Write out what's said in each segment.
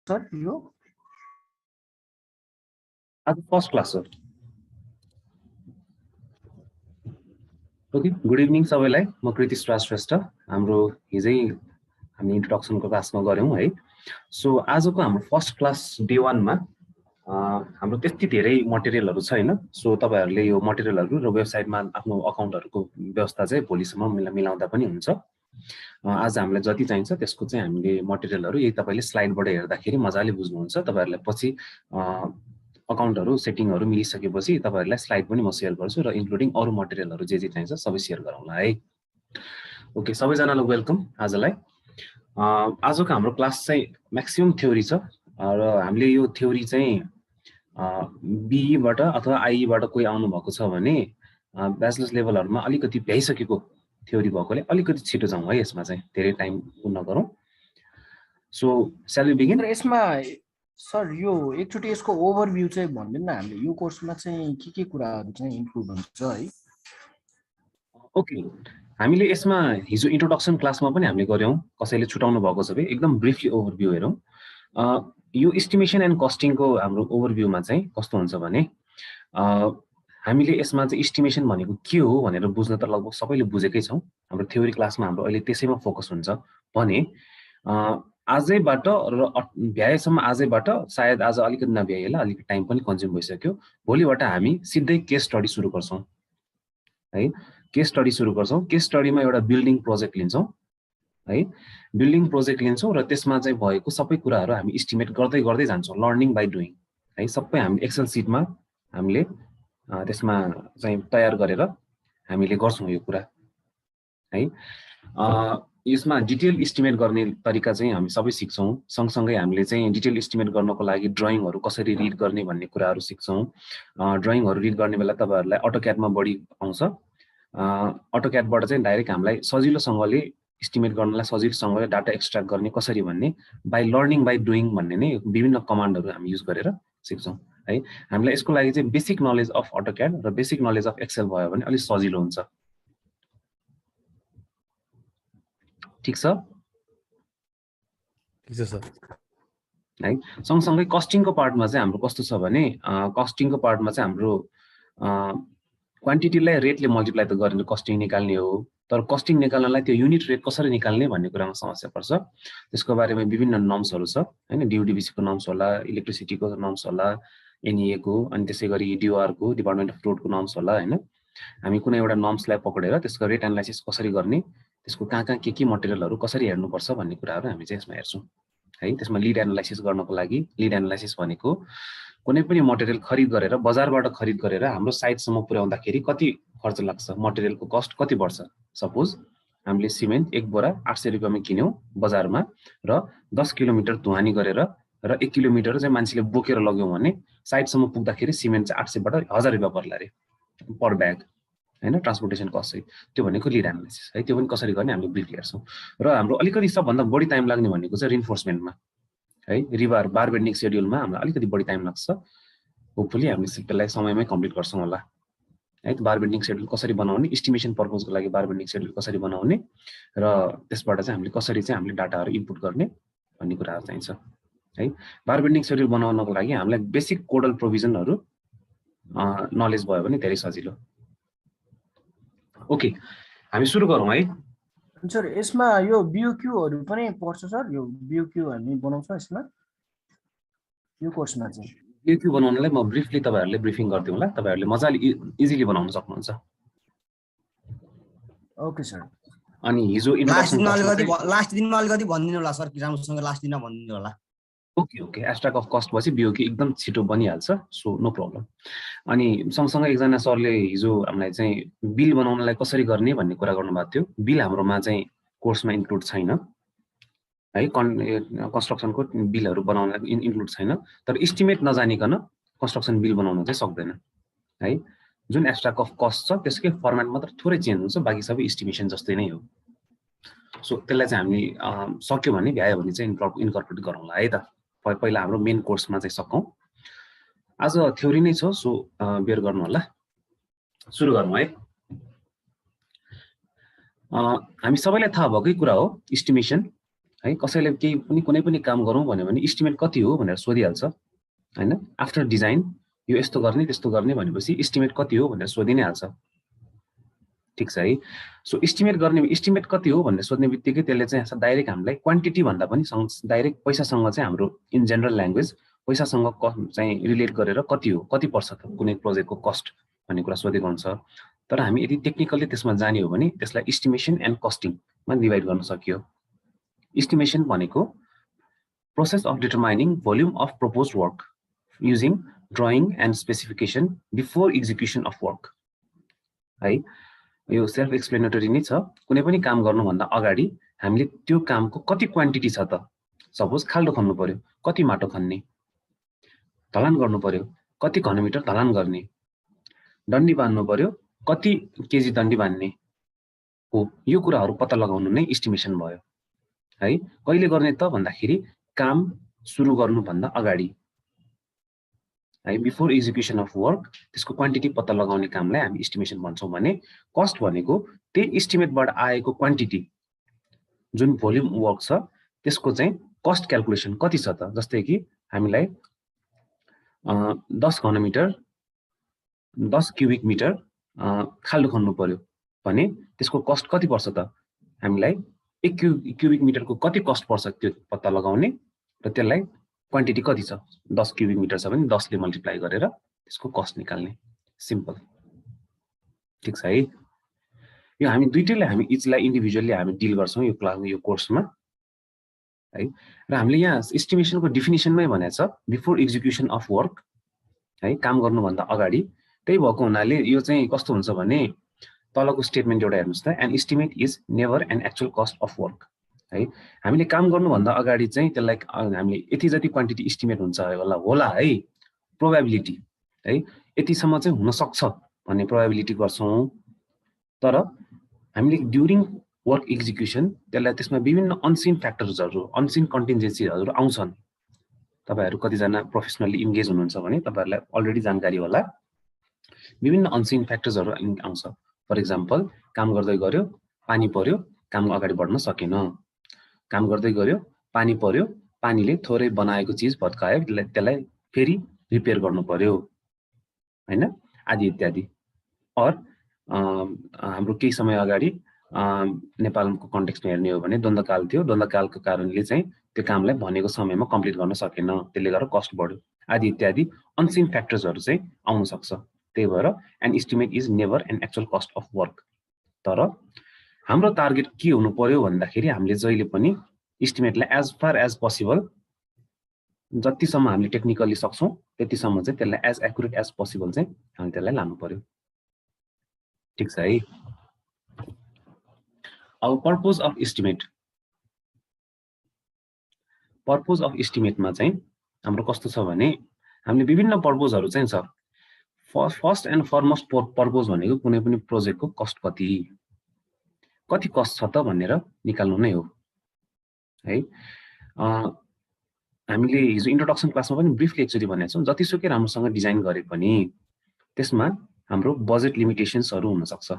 Sir यो आज first class हो। ओके, गुड इभिनिङ सबैलाई। म कृतिश राज श्रेष्ठ। हाम्रो हिजै हामी इन्ट्रोडक्सनको क्लासमा गऱ्यौँ है। सो आजको हाम्रो फर्स्ट क्लास डे 1 मा हाम्रो त्यति धेरै मटेरियलहरू छैन। सो तपाईहरूले यो मटेरियलहरू र वेबसाइटमा आफ्नो अकाउन्टहरूको व्यवस्था चाहिँ भोलिसम्म मिलाउँदा पनि हुन्छ। आज हामीलाई जति चाहिन्छ त्यसको चाहिँ हामीले मटेरियलहरू यही तपाईँले स्लाइडबाट हेर्दाखेरि मजाले बुझ्नुहुन्छ। तपाईँहरूलाई पछि अकाउन्टहरू सेटिङहरू मिलिसकेपछि तपाईँहरूलाई स्लाइड पनि म सेयर गर्छु र इन्क्लुडिङ अरू मटेरियलहरू जे चाहिन्छ सबै सेयर गरौँला है। ओके, सबैजनालाई वेलकम। आजलाई आजको हाम्रो क्लास चाहिँ म्याक्सिमम थ्योरी छ र हामीले यो थ्योरी चाहिँ बीईबाट अथवा आईईबाट कोही आउनु भएको छ भने ब्याचलर्स लेभलहरुमा अलिकति भ्याइसकेको थ्योरी भएकोले अलिकति छिटो जाउँ है। यसमा चाहिँ धेरै टाइम नगरौँ। So shall we begin? यसमा सर यो एकचोटि यसको ओभरभ्यू चाहिँ भनिदिनु न, हामीले यो कोर्समा चाहिँ के कुराहरु चाहिँ इन्क्लुड हुन्छ है। ओके, हामीले यसमा हिजो इन्ट्रोडक्सन क्लासमा पनि हामीले गर्यौं। कसैले छुटाउनु भएको छ भने एकदम ब्रिफली ओभरभ्यू हेरौं। यो एस्टिमेसन एन्ड कस्टिङको हाम्रो ओभरभ्यूमा चाहिँ कस्तो हुन्छ भने हामीले यसमा चाहिँ एस्टिमेसन भनेको के हो भनेर बुझ्न त लगभग सबैले बुझेकै छौं। हाम्रो थ्योरी क्लासमा हाम्रो अहिले त्यसैमा फोकस हुन्छ भने आजैबाट र भ्याएसम्म आजैबाट, सायद आज अलिकति नभ्याइएला, अलिकति टाइम पनि कन्ज्युम भइसक्यो, भोलिबाट हामी सिधै केस स्टडी सुरु गर्छौं है। केस स्टडी सुरु गर्छौं। केस स्टडीमा एउटा बिल्डिङ प्रोजेक्ट लिन्छौं है। बिल्डिङ प्रोजेक्ट लिन्छौं र त्यसमा चाहिँ भएको सबै कुराहरू हामी एस्टिमेट गर्दै गर्दै जान्छौं, लर्निङ बाइ डुइङ है। सबै हामी एक्सेल सिटमा हामीले त्यसमा चाहिँ तयार गरेर हामीले गर्छौं यो कुरा है। यसमा डिटेल एस्टिमेट गर्ने तरिका चाहिँ हामी सबै सिक्छौं। सँगसँगै हामीले चाहिँ डिटेल एस्टिमेट गर्नको लागि ड्रइङहरु कसरी रिड गर्ने भन्ने कुराहरू सिक्छौं। ड्रइङहरु रिड गर्ने बेला तपाईहरुलाई अटोक्याडमा बढी आउँछ। अटोक्याडबाट चाहिँ डाइरेक्ट हामीलाई सजिलोसँगले एस्टिमेट गर्नलाई सजिलोसँगले डाटा एक्सट्र्याक्ट गर्ने कसरी भन्ने बाइ लर्निङ बाइ डुइङ भन्ने नै विभिन्न कमान्डहरु हामी युज गरेर सिक्छौं है। हामीलाई यसको लागि चाहिँ बेसिक नलेज अफ अटोक्याड र बेसिक नलेज अफ एक्सेल भयो भने अलि सजिलो हुन्छ। ठीक छ? ठीक छ सर है। सँगसँगै कस्टिङको पार्टमा चाहिँ हाम्रो कस्तो छ भने कस्टिङको पार्टमा चाहिँ हाम्रो क्वान्टिटीलाई रेटले मल्टिप्लाई त गरेर कस्टिङ निकाल्ने हो, तर कस्टिङ निकाल्नलाई त्यो युनिट रेट कसरी निकाल्ने भन्ने कुरामा समस्या पर्छ। त्यसको बारेमा विभिन्न नर्म्सहरु छ हैन। DUDBC को नर्म्स होला, इलेक्ट्रिसिटीको नर्म्स होला, NEA को, अनि त्यसैगरी DOR को, डिपार्टमेन्ट अफ रोड को नर्म्स होला हैन। हामी कुनै एउटा नर्म्सलाई पक्रेर त्यसको रेट एनालाइसिस कसरी गर्ने, त्यसको कहाँ के मटेरियलहरु कसरी हेर्नुपर्छ भन्ने कुराहरु हामी चाहिँ यसमा हेर्छौं है। त्यसमा लिड एनालाइसिस गर्नको लागि, लिड एनालाइसिस भनेको कुनै पनि मटेरियल खरिद गरेर, बजारबाट खरिद गरेर हाम्रो साइटसम्म पुर्याउँदाखेरि कति खर्च लाग्छ, मटेरियलको कस्ट कति बढ्छ। सपोज हामीले सिमेन्ट एक बोरा 800 रुपैयाँमा किन्यौं बजारमा र 10 किलोमिटर धुवानी गरेर र 1 किलोमिटर चाहिँ मान्छेले बोकेर लग्यौं भने साइटसम्म पुग्दाखेरि सिमेन्ट चाहिँ 800 बाट 1000 रुपैयाँ पर्ला रे पर ब्याग हैन, ट्रान्सपोर्टेसन कस्ट चाहिँ। त्यो भनेको लिड एनालाइसिस है। त्यो पनि कसरी गर्ने हामीले ब्रिफली हेर्छौं। र हाम्रो अलिकति सबभन्दा बढी टाइम लाग्ने भनेको चाहिँ रिइन्फोर्समेन्टमा है। रिबार बार बेन्डिङ शेड्युलमा हामीलाई अलिकति बढी टाइम लाग्छ। होपफुली हामीले त्यसलाई समयमै कम्प्लिट गर्छौं होला है। बार बेन्डिङ शेड्युल कसरी बनाउने, एस्टिमेसन पर्पजको लागि बार बेन्डिङ शेड्युल कसरी बनाउने र त्यसबाट चाहिँ हामीले कसरी चाहिँ हामीले डाटाहरु इनपुट गर्ने भन्ने कुराहरु चाहिन्छ है। बार बेन्डिङ शेड्युल बनाउनको लागि हामीलाई बेसिक कोडल प्रोभिजनहरु नलेज भयो भने धेरै सजिलो। ओके, हामी सुरु गरौँ है। सर यसमा यो BOQ हरु पनि पर्छ सर? यो BOQ हामी बनाउँछौं यसमा, यो कोर्समा चाहिँ BOQ बनाउनलाई म ब्रिफली तपाईहरुले ब्रिफिङ गर्दिउँ होला। तपाईहरुले मजाले इजिली बनाउन सक्नुहुन्छ। Okay sir. अनि हिजो लास्ट दिनमा अलिकति भनिदिनु होला सर, राम्रोसँग लास्ट दिनमा भनिदिनु होला। ओके, एब्स्ट्राक्ट अफ कस्ट पछि BOQ एकदम छिटो बनिहाल्छ, सो नो प्रब्लम। अनि सँगसँगै एकजना सरले हिजो हामीलाई चाहिँ बिल बनाउनलाई कसरी गर्ने भन्ने कुरा गर्नुभएको थियो। बिल हाम्रोमा चाहिँ कोर्समा इन्क्लुड छैन है। कन्स्ट्रक्सनको बिलहरु बनाउन इन्क्लुड छैन, तर एस्टिमेट नजानिकन कन्स्ट्रक्सन बिल बनाउन चाहिँ सक्दैन है। जुन एब्स्ट्राक्ट अफ कस्ट छ त्यसकै फर्मेट मात्र थोरै चेन्ज हुन्छ, बाकी सबै एस्टिमेसन जस्तै नै हो। सो त्यसलाई चाहिँ हामी सक्यो भने भ्यायो भने चाहिँ इन्कर्पोरेट गरौँला है त। पहिला हाम्रो मेन कोर्समा चाहिँ सकौं। आज थ्योरी नै छ, सो बेयर गर्नु होला। सुरु गरौँ है। हामी सबैलाई थाहा भएकै कुरा हो एस्टिमेसन है कसैले केही पनि कुनै पनि काम गरौँ भन्यो भने इस्टिमेट कति हो भनेर सोधिहाल्छ हैन आफ्टर डिजाइन यो यस्तो गर्ने त्यस्तो गर्ने भनेपछि इस्टिमेट कति हो भनेर सोधि नै हाल्छ ठीक छ है सो इस्टिमेट कति हो भनेर सोध्ने बित्तिकै त्यसले चाहिँ डाइरेक्ट हामीलाई क्वान्टिटी भन्दा पनि डाइरेक्ट पैसासँग चाहिँ हाम्रो इन जनरल ल्याङ्ग्वेज पैसासँग चाहिँ रिलेट गरेर कति हो कति पर्छ त कुनै प्रोजेक्टको कस्ट भन्ने कुरा सोधेको हुन्छ तर हामी यदि टेक्निकली त्यसमा जाने हो भने त्यसलाई इस्टिमेसन एन्ड कस्टिङमा डिभाइड गर्न सकियो इस्टिमेसन भनेको process of determining volume of proposed work using drawing and specification before execution of work है यो सेल्फ एक्सप्लेनेटरी नै छ कुनै पनि काम गर्नुभन्दा अगाडि हामीले त्यो कामको कति क्वान्टिटी छ त सपोज खाल्डो खन्नु पर्यो कति माटो खन्ने ढलान गर्नु पर्यो कति घनमिटर ढलान गर्ने डन्डी बान्नु पर्यो कति केजी डन्डी बान्ने हो यो कुराहरू पत्ता लगाउनु नै इस्टिमेसन भयो है कहिले गर्ने त भन्दाखेरि काम सुरु गर्नुभन्दा अगाडि है बिफोर एक्जिक्युसन अफ वर्क त्यसको क्वान्टिटी पत्ता लगाउने कामलाई हामी इस्टिमेसन भन्छौँ भने कस्ट भनेको त्यही इस्टिमेटबाट आएको क्वान्टिटी जुन भोल्युम वर्क छ त्यसको चाहिँ कस्ट क्याल्कुलेसन कति छ त जस्तै कि हामीलाई 10 घनमिटर 10 क्युबिक मिटर खाल्डो खन्नु पर्यो भने त्यसको कस्ट कति पर्छ त हामीलाई 1 क्युबिक मिटरको कति कस्ट पर्छ त्यो पत्ता लगाउने र त्यसलाई क्वान्टिटी कति छ 10 क्युबिक मिटर छ भने 10 ले मल्टिप्लाई गरेर त्यसको कस्ट निकाल्ने सिम्पल ठीक छ है यो हामी दुईटैले हामी इचलाई इन्डिभिजुअली हामी डिल गर्छौं यो क्लास यो कोर्समा है र हामीले यहाँ एस्टिमेसनको डेफिनिसनमै भनेको छ बिफोर एक्जिक्युसन अफ वर्क है काम गर्नुभन्दा अगाडि त्यही भएको हुनाले यो चाहिँ कस्तो हुन्छ भने तलको स्टेटमेन्ट एउटा हेर्नुस् त an estimate is never an actual cost of work है हामीले काम गर्नुभन्दा अगाडि चाहिँ त्यसलाई हामीले यति जति क्वान्टिटी एस्टिमेट हुन्छ होला है प्रोबेबिलिटी है यतिसम्म चाहिँ हुन सक्छ भन्ने प्रोबेबिलिटी गर्छौं तर हामीले ड्युरिङ वर्क एक्जिक्युसन त्यसमा विभिन्न अनसिन फ्याक्टर्सहरु अनसिन कन्टिन्जेन्सीहरु आउँछन् तपाईहरु कतिजना प्रोफेसनली इन्गेज हुनुहुन्छ भने तपाईहरुलाई अलरेडी जानकारी होला विभिन्न अनसिन फ्याक्टर्सहरु आउँछ फर एक्जाम्पल काम गर्दै गर्यो पानी पर्यो काम अगाडि बढ्न सकेन काम गर्दै गर्यो पानी पर्यो पानीले थोरै बनाएको चीज भत्कायो त्यसलाई फेरि रिपेयर गर्नु पर्यो हैन आदि इत्यादि और हाम्रो केही समय अगाडि नेपालको कन्टेक्स्टमा हेर्ने हो भने द्वन्द्वकाल थियो द्वन्द्वकालको कारणले चाहिँ त्यो कामलाई भनेको समयमा कम्प्लिट गर्न सकेन त्यसले गर्दा कस्ट बढ्यो आदि इत्यादि अनसिन फ्याक्टर्सहरु चाहिँ आउन सक्छ त्यही भएर an estimate is never an actual cost of work तर हाम्रो टार्गेट के हुनु पर्यो भन्दाखेरि हामीले जहिले पनि एस्टिमेटलाई एज फार एज पोसिबल जतिसम्म हामीले टेक्निकली सक्छौं त्यतिसम्म चाहिँ त्यसलाई एज एक्युरेट एज पोसिबल चाहिँ हामी त्यसलाई लानु पर्यो ठीक छ है अब purpose of estimate purpose of एस्टिमेटमा चाहिँ हाम्रो कस्तो छ भने हामीले विभिन्न पर्पजहरु चाहिँ छ फर्स्ट एन्ड फरमोस्ट पर्पज भनेको कुनै पनि प्रोजेक्टको कस्ट कति कस्ट छ त भनेर निकाल्नु नै हो है हामीले हिजो इन्ट्रोडक्सन क्लासमा पनि ब्रिफली एक्चुअली भनेको छौं जतिसुकै राम्रोसँग डिजाइन गरे पनि त्यसमा हाम्रो बजेट लिमिटेशन्सहरु हुन सक्छ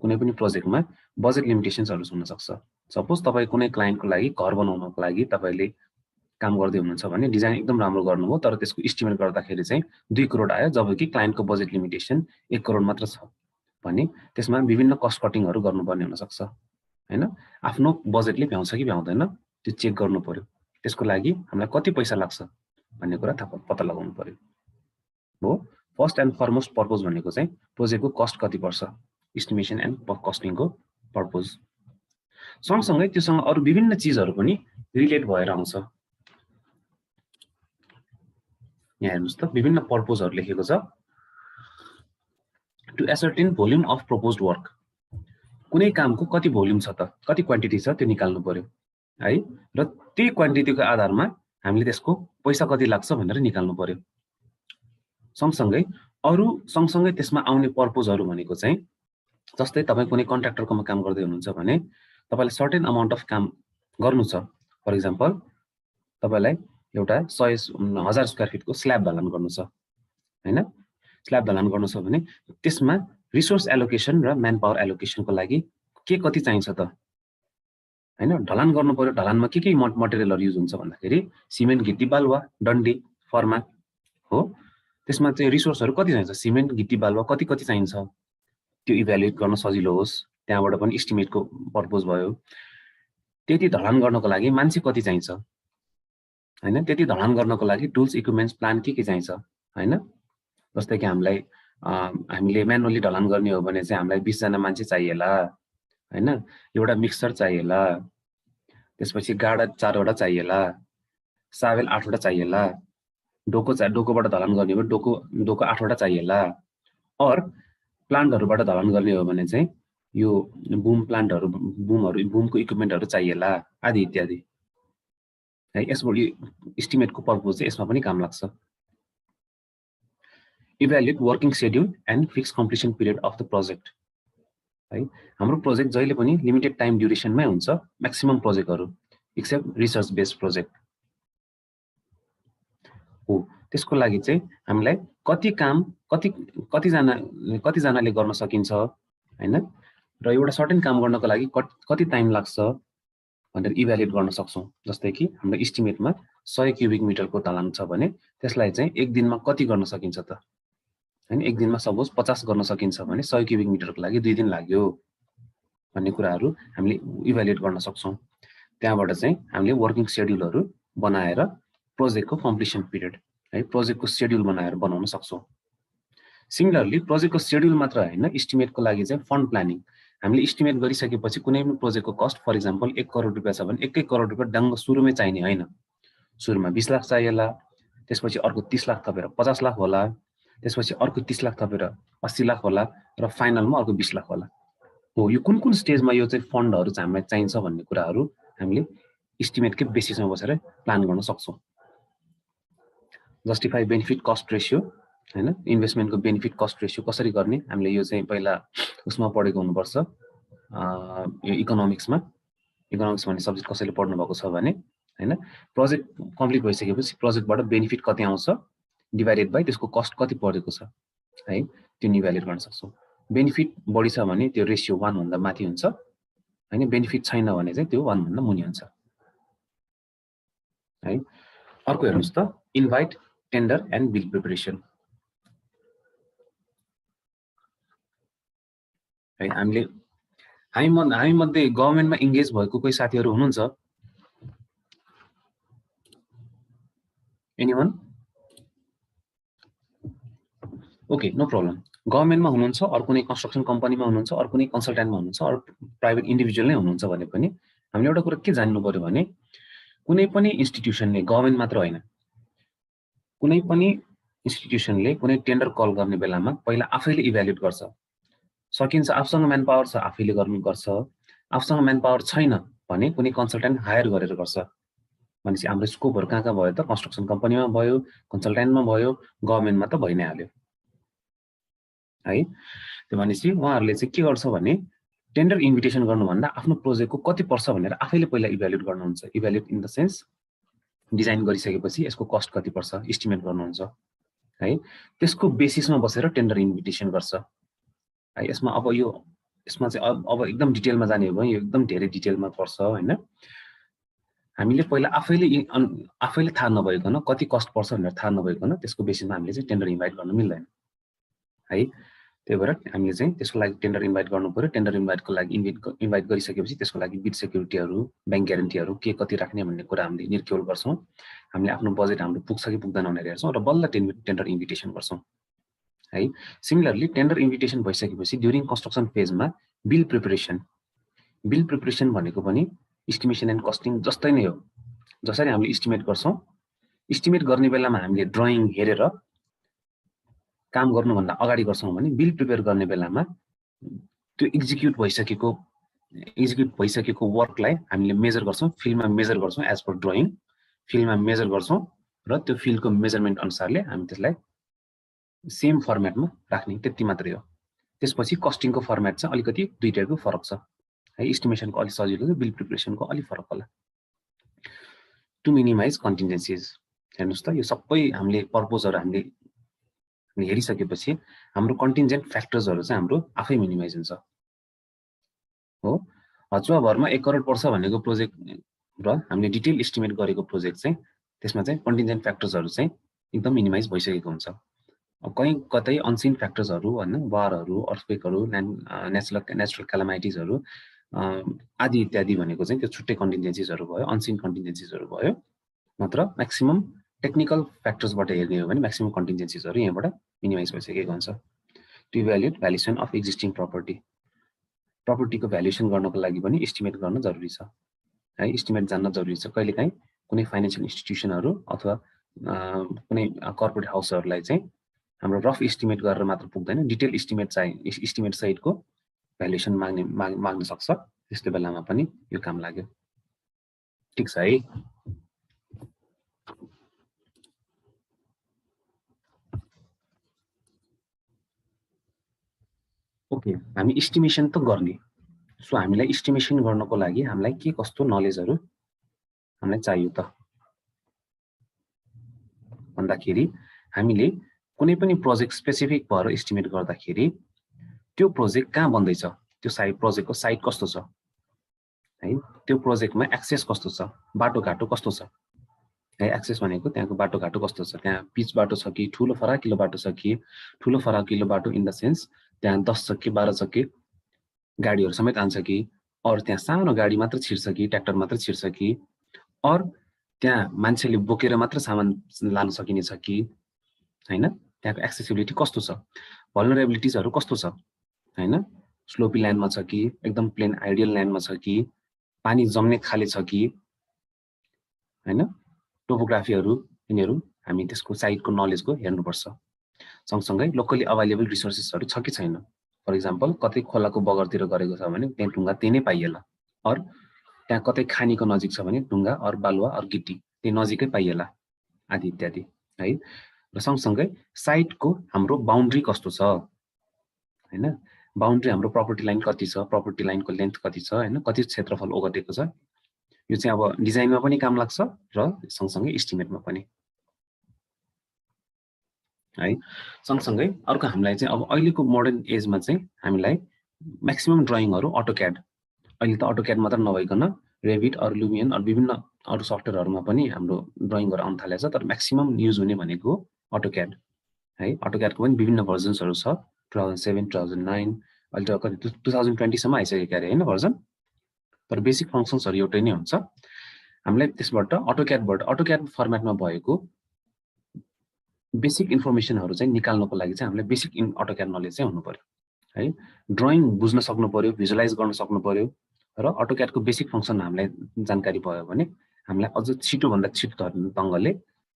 कुनै पनि प्रोजेक्टमा बजेट लिमिटेशन्सहरु हुन सक्छ सपोज तपाई कुनै क्लाइन्टको लागि घर बनाउनको लागि तपाईले काम गर्दै हुनुहुन्छ भने डिजाइन एकदम राम्रो गर्नुभयो तर त्यसको एस्टिमेट गर्दाखेरि चाहिँ 2 करोड आयो जबकि क्लाइन्टको बजेट लिमिटेसन 1 करोड मात्र छ भने त्यसमा विभिन्न कस्ट कटिङहरु गर्नुपर्ने हुन सक्छ हैन आफ्नो बजेटले भ्याउँछ कि भ्याउँदैन त्यो चेक गर्नु पर्यो त्यसको लागि हामीलाई कति पैसा लाग्छ भन्ने कुरा पत्ता लगाउनु पर्यो हो फर्स्ट एन्ड फरमोस्ट पर्पज भनेको चाहिँ प्रोजेक्टको कस्ट कति पर्छ एस्टिमेसन एन्ड कस्टिङको पर्पज सँगसँगै त्योसँग अरु विभिन्न चीजहरु पनि रिलेट भएर आउँछ यहाँ हेर्नुस् त विभिन्न पर्पजहरु लेखेको छ to ascertain volume of proposed work कुनै कामको कति भोल्युम छ त कति क्वान्टिटी छ त्यो निकाल्नु पर्यो है र त्यही क्वान्टिटीको आधारमा हामीले त्यसको पैसा कति लाग्छ भनेर निकाल्नु पर्यो सँगसँगै त्यसमा आउने पर्पजहरु भनेको चाहिँ जस्तै तपाई कुनै कन्ट्र्याक्टरकोमा काम गर्दै हुनुहुन्छ भने तपाईलाई सर्टेन अमाउन्ट अफ काम गर्नु छ फर एक्जाम्पल तपाईलाई एउटा 1000 स्क्वायर फिटको स्ल्याब ढलान गर्नु छ हैन स्ल्याब ढलान गर्नु छ भने त्यसमा रिसोर्स एलोकेसन र म्यान पावर एलोकेसनको लागि के कति चाहिन्छ त हैन ढलान गर्नु पर्यो ढलानमा के मटेरियलहरु युज हुन्छ भन्दाखेरि सिमेन्ट गिटी बालुवा डन्डी फर्मा हो त्यसमा चाहिँ रिसोर्सहरु कति चाहिन्छ सिमेन्ट गिटी बालुवा कति चाहिन्छ त्यो इभ्यालुएट गर्न सजिलो होस् त्यहाँबाट पनि एस्टिमेटको पर्पज भयो त्यति ढलान गर्नको लागि मान्छे कति चाहिन्छ हैन त्यति ढलान गर्नको लागि टुल्स इक्विपमेन्ट्स प्लान के चाहिन्छ हैन जस्तै कि हामीले म्यानुअली ढलान गर्ने हो भने चाहिँ हामीलाई 20 जना मान्छे चाहिएला हैन एउटा मिक्सर चाहिएला त्यसपछि गाडा 4 वटा चाहिएला सावेल 8 वटा चाहिएला डोकोबाट ढलान गर्ने हो डोको 8 वटा चाहिएला और प्लान्टहरुबाट ढलान गर्ने हो भने चाहिँ यो बुमको इक्विपमेन्टहरु चाहिएला आदि इत्यादि है यसको एस्टिमेटको पर्पज चाहिँ यसमा पनि काम लाग्छ evaluate working schedule and fix completion period of the project है हाम्रो प्रोजेक्ट जहिले पनि लिमिटेड टाइम ड्युरेसनमै हुन्छ म्याक्सिमम प्रोजेक्टहरु एक्सेप्ट रिसर्च बेस्ड प्रोजेक्ट हो त्यसको लागि चाहिँ हामीलाई कति काम कति जनाले गर्न सकिन्छ हैन र एउटा सर्टेन काम गर्नको लागि कति टाइम लाग्छ भनेर इभ्यालुएट गर्न सक्छौं जस्तै कि हाम्रो एस्टिमेटमा 100 क्युबिक मिटरको ढलान छ भने त्यसलाई चाहिँ एक दिनमा कति गर्न सकिन्छ त हैन एक दिनमा सपोज 50 गर्न सकिन्छ भने 100 क्युबिक मिटरको लागि 2 दिन लाग्यो भन्ने कुराहरु हामीले इभ्यालुएट गर्न सक्छौं त्यहाँबाट चाहिँ हामीले वर्किङ शेड्युलहरु बनाएर प्रोजेक्टको कम्प्लिसन पिरियड है प्रोजेक्टको शेड्युल बनाएर बनाउन सक्छौं सिमिलरली प्रोजेक्टको शेड्युल मात्र हैन एस्टिमेटको लागि चाहिँ फन्ड प्लानिङ हामीले एस्टिमेट गरिसकेपछि कुनै पनि प्रोजेक्टको कस्ट फर एक्जाम्पल 1 करोड रुपैयाँ छ भने 1 करोड रुपैयाँ डाङ्ग सुरुमै चाहिने हैन सुरुमा 20 लाख चाहिएला त्यसपछि अर्को 30 लाख थपेर 50 लाख होला त्यसपछि अर्को 30 लाख थपेर 80 लाख होला र फाइनलमा अर्को 20 लाख होला हो यो कुन स्टेजमा यो चाहिँ फन्डहरु चाहिँ हामीलाई चाहिन्छ भन्ने कुराहरु हामीले एस्टिमेटकै बेसिसमा बसेर प्लान गर्न सक्छौं जस्टिफाई बेनिफिट कस्ट रेशियो हैन इन्भेस्टमेन्टको बेनिफिट कस्ट रेशियो कसरी गर्ने हामीले यो चाहिँ पहिला उसमा पढेको हुनुपर्छ यो इकोनोमिक्समा इकोनोमिक्स भन्ने सब्जेक्ट कसैले पढ्नु भएको छ भने हैन प्रोजेक्ट कम्प्लिट भइसकेपछि प्रोजेक्टबाट बेनिफिट कति आउँछ डिभाइडेड बाइ त्यसको कस्ट कति परेको छ है त्यो इभ्यालुएट गर्न सक्छौं बेनिफिट बढी छ भने त्यो रेशियो 1 भन्दा माथि हुन्छ हैन बेनिफिट छैन भने चाहिँ त्यो 1 भन्दा मुनि हुन्छ है अर्को हेर्नुस् त invite tender and bill preparation है हामी मध्ये गभर्नमेन्टमा एंगेज भएको कोही साथीहरु हुनुहुन्छ एनीवन ओके नो प्रब्लम गभर्नमेन्टमा हुनुहुन्छ अरु कुनै कन्स्ट्रक्सन कम्पनीमा हुनुहुन्छ अरु कुनै कन्सल्टेन्टमा हुनुहुन्छ अरु प्राइभेट इन्डिभिजुअल नै हुनुहुन्छ भने पनि हामीले एउटा कुरा के जान्नु पर्यो भने कुनै पनि इन्स्टिट्युसनले गभर्नमेन्ट मात्र हैन कुनै पनि इन्स्टिट्युसनले कुनै टेन्डर कल गर्ने बेलामा पहिला आफैले इभ्यालुएट गर्छ सकिन्छ आफसँग म्यान पावर छ आफैले गर्छ आफसँग म्यान पावर छैन भने कुनै कन्सल्टेन्ट हायर गरेर गर्छ भनेपछि हाम्रो स्कोपहरु कहाँ भयो त कन्स्ट्रक्सन कम्पनीमा भयो कन्सल्टेन्टमा भयो गभर्नमेन्टमा त भइ नै हाल्यो है त्यो भनेपछि उहाँहरुले चाहिँ के गर्छ भने टेन्डर इन्भिटेसन गर्नुभन्दा आफ्नो प्रोजेक्टको कति पर्छ भनेर आफैले पहिला इभ्यालुएट गर्नुहुन्छ evaluate in the sense design गरिसकेपछि यसको कस्ट कति पर्छ एस्टिमेट गर्नुहुन्छ है त्यसको बेसिसमा बसेर टेन्डर इन्भिटेसन गर्छ है यसमा चाहिँ अब एकदम डिटेलमा जाने हो भने यो एकदम धेरै डिटेलमा पर्छ हैन हामीले पहिला आफैले थाहा नभइकन कति कस्ट पर्छ भनेर थाहा नभइकन त्यसको बेसिसमा हामीले चाहिँ टेन्डर इन्भाइट गर्न मिल्दैन है त्यही भएर हामीले चाहिँ त्यसको लागि टेन्डर इन्भाइट गर्नु पर्यो टेन्डर इन्भाइटको लागि इन्भाइट गरिसकेपछि त्यसको लागि बिड सेक्युरिटीहरु बैंक ग्यारेन्टीहरु के कति राख्ने भन्ने कुरा हामीले निर्क्योल गर्छौं हामीले आफ्नो बजेट हाम्रो पुग्छ कि पुग्दैन भनेर हेर्छौं र बल्ल टेन्डर इन्भिटेसन गर्छौं है सिमिलरली टेन्डर इन्भिटेसन भइसकेपछि ड्युरिङ कन्स्ट्रक्सन फेजमा बिल प्रिपरेसन भनेको पनि एस्टिमेसन एन्ड कस्टिङ जस्तै नै हो जसरी हामीले एस्टिमेट गर्छौं एस्टिमेट गर्ने बेलामा हामीले ड्रइङ हेरेर काम गर्नुभन्दा अगाडि गर्छौं भने बिल प्रिपेयर गर्ने बेलामा त्यो एक्जिक्युट भइसकेको वर्कलाई हामीले मेजर गर्छौं फिल्डमा मेजर गर्छौं एज पर ड्रइङ फिल्डमा मेजर गर्छौं र त्यो फिल्डको मेजरमेन्ट अनुसारले हामी त्यसलाई सेम फर्मेटमा राख्ने त्यति मात्रै हो त्यसपछि कस्टिङको फर्मेट चाहिँ अलिकति दुईटैको फरक छ है एस्टिमेसनको अलि सजिलो छ बिल प्रिपरेसनको अलि फरक होला टु मिनिमाइज कन्टिन्जेन्सीज हेर्नुस् त यो सबै हामीले पर्पजहरु हामीले हेरिसकेपछि हाम्रो कन्टिन्जेन्ट फ्याक्टर्सहरु चाहिँ हाम्रो आफै मिनिमाइज हुन्छ हो हचुवाभरमा 1 करोड पर्छ भनेको प्रोजेक्ट र हामीले डिटेल एस्टिमेट गरेको प्रोजेक्ट चाहिँ त्यसमा चाहिँ कन्टिन्जेन्ट फ्याक्टर्सहरु चाहिँ एकदम मिनिमाइज भइसकेको हुन्छ। कहीँ कतै अनसिन फ्याक्टर्सहरु हैन, वारहरु, अर्थक्वेकहरु, नेचुरल क्यालामाइटिजहरु आदि इत्यादि भनेको चाहिँ त्यो छुट्टै कन्टिन्जेन्सीजहरु भयो, अनसिन कन्टिन्जेन्सीजहरु भयो। नत्र म्याक्सिमम टेक्निकल फ्याक्टर्सबाट हेर्ने हो भने म्याक्सिमम कन्टिन्जेन्सीजहरु यहाँबाट मिनिमाइज भइसकेको हुन्छ। To evaluate valuation of existing property. प्रपर्टीको भ्यालुएसन गर्नको लागि पनि एस्टिमेट गर्न जरुरी छ है, एस्टिमेट जान्न जरुरी छ। कहिलेकाहीँ कुनै फाइनान्शियल इन्स्टिट्युसनहरु अथवा कुनै कर्पोरेट हाउसहरुलाई चाहिँ हाम्रो रफ एस्टिमेट गरेर मात्र पुग्दैन, डिटेल एस्टिमेट चाहिँ एस्टिमेट सहितको भ्यालुएसन माग्न सक्छ। त्यस्तो बेलामा पनि यो काम लाग्यो। ठीक छ है। ओके, हामी एस्टिमेसन त गर्ने। सो हामीलाई एस्टिमेसन गर्नको लागि हामीलाई के कस्तो नलेजहरु हामीलाई चाहियो त भन्दाखेरि हामीले कुनै पनि प्रोजेक्ट स्पेसिफिक भएर एस्टिमेट गर्दाखेरि त्यो प्रोजेक्ट कहाँ बन्दै छ, त्यो प्रोजेक्टको साइट कस्तो छ है, त्यो प्रोजेक्टमा एक्सेस कस्तो छ, बाटोघाटो कस्तो छ है। एक्सेस भनेको त्यहाँको बाटोघाटो कस्तो छ, त्यहाँ पिच बाटो छ कि ठूलो फराकिलो बाटो छ कि, ठूलो फराकिलो बाटो इन द सेन्स त्यहाँ 10 चक्के 12 चक्के गाडीहरु समेत आन्छ कि, और त्यहाँ सानो गाडी मात्र छिर्छ कि, ट्र्याक्टर मात्र छिर्छ कि, और त्यहाँ मान्छेले बोकेर मात्र सामान लान सकिने छ कि हैन। त्यहाँको एक्सेसिबिलिटी कस्तो छ, भल्नरेबिलिटिजहरु कस्तो छ हैन, स्लोपी ल्यान्डमा छ कि, एकदम प्लेन आइडियल ल्यान्डमा छ कि, पानी जम्ने खाले छ कि हैन। टोपोग्राफीहरु यिनीहरु हामी त्यसको साइटको नलेजको हेर्नुपर्छ। सँगसँगै लोकली अवेलेबल रिसोर्सेसहरु छ कि छैन। फर एक्जाम्पल कतै खोलाको बगरतिर गरेको छ भने त्यहाँ ढुङ्गा त्यही नै पाइएला, और त्यहाँ कतै खानीको नजिक छ भने ढुङ्गा और बालुवा और गिट्टी त्यही नजिकै पाइएला आदि इत्यादि है। र सँगसँगै साइटको हाम्रो बाउन्ड्री कस्तो छ हैन, बाउन्ड्री हाम्रो प्रपर्टी लाइन कति छ, प्रपर्टी लाइनको लेन्थ कति छ हैन, कति क्षेत्रफल ओगटेको छ। यो चाहिँ अब डिजाइनमा पनि काम लाग्छ र सँगसँगै एस्टिमेटमा पनि है। सँगसँगै अर्को हामीलाई चाहिँ अब अहिलेको मोडर्न एजमा चाहिँ हामीलाई म्याक्सिमम ड्रइङहरु अटोक्याड, अहिले त अटोक्याड मात्र नभइकन रेभिट अर लुमियन अर विभिन्न अरु सफ्टवेयरहरुमा पनि हाम्रो ड्रइङहरु आउन थालेको छ। तर म्याक्सिमम युज हुने भनेको अटोक्याड है। अटोक्याडको पनि विभिन्न भर्जन्सहरु छ, 2007 2009 अहिले त कति 2020 सम्म आइसकेको अरे हैन भर्जन। तर बेसिक फंक्सन्सहरु एउटै नै हुन्छ। हामीलाई त्यसबाट अटोक्याड फर्मेटमा भएको बेसिक इन्फर्मेसनहरु चाहिँ निकाल्नको लागि चाहिँ हामीलाई बेसिक अटोक्याड नलेज चाहिँ हुनु पर्यो है। ड्रइङ बुझ्न सक्नु पर्यो, भिजुअलाइज गर्न सक्नु पर्यो, र अटोक्याडको बेसिक फंक्सन हामीलाई जानकारी भयो भने हामीलाई अझ छिटो भन्दा छिटो ढंगले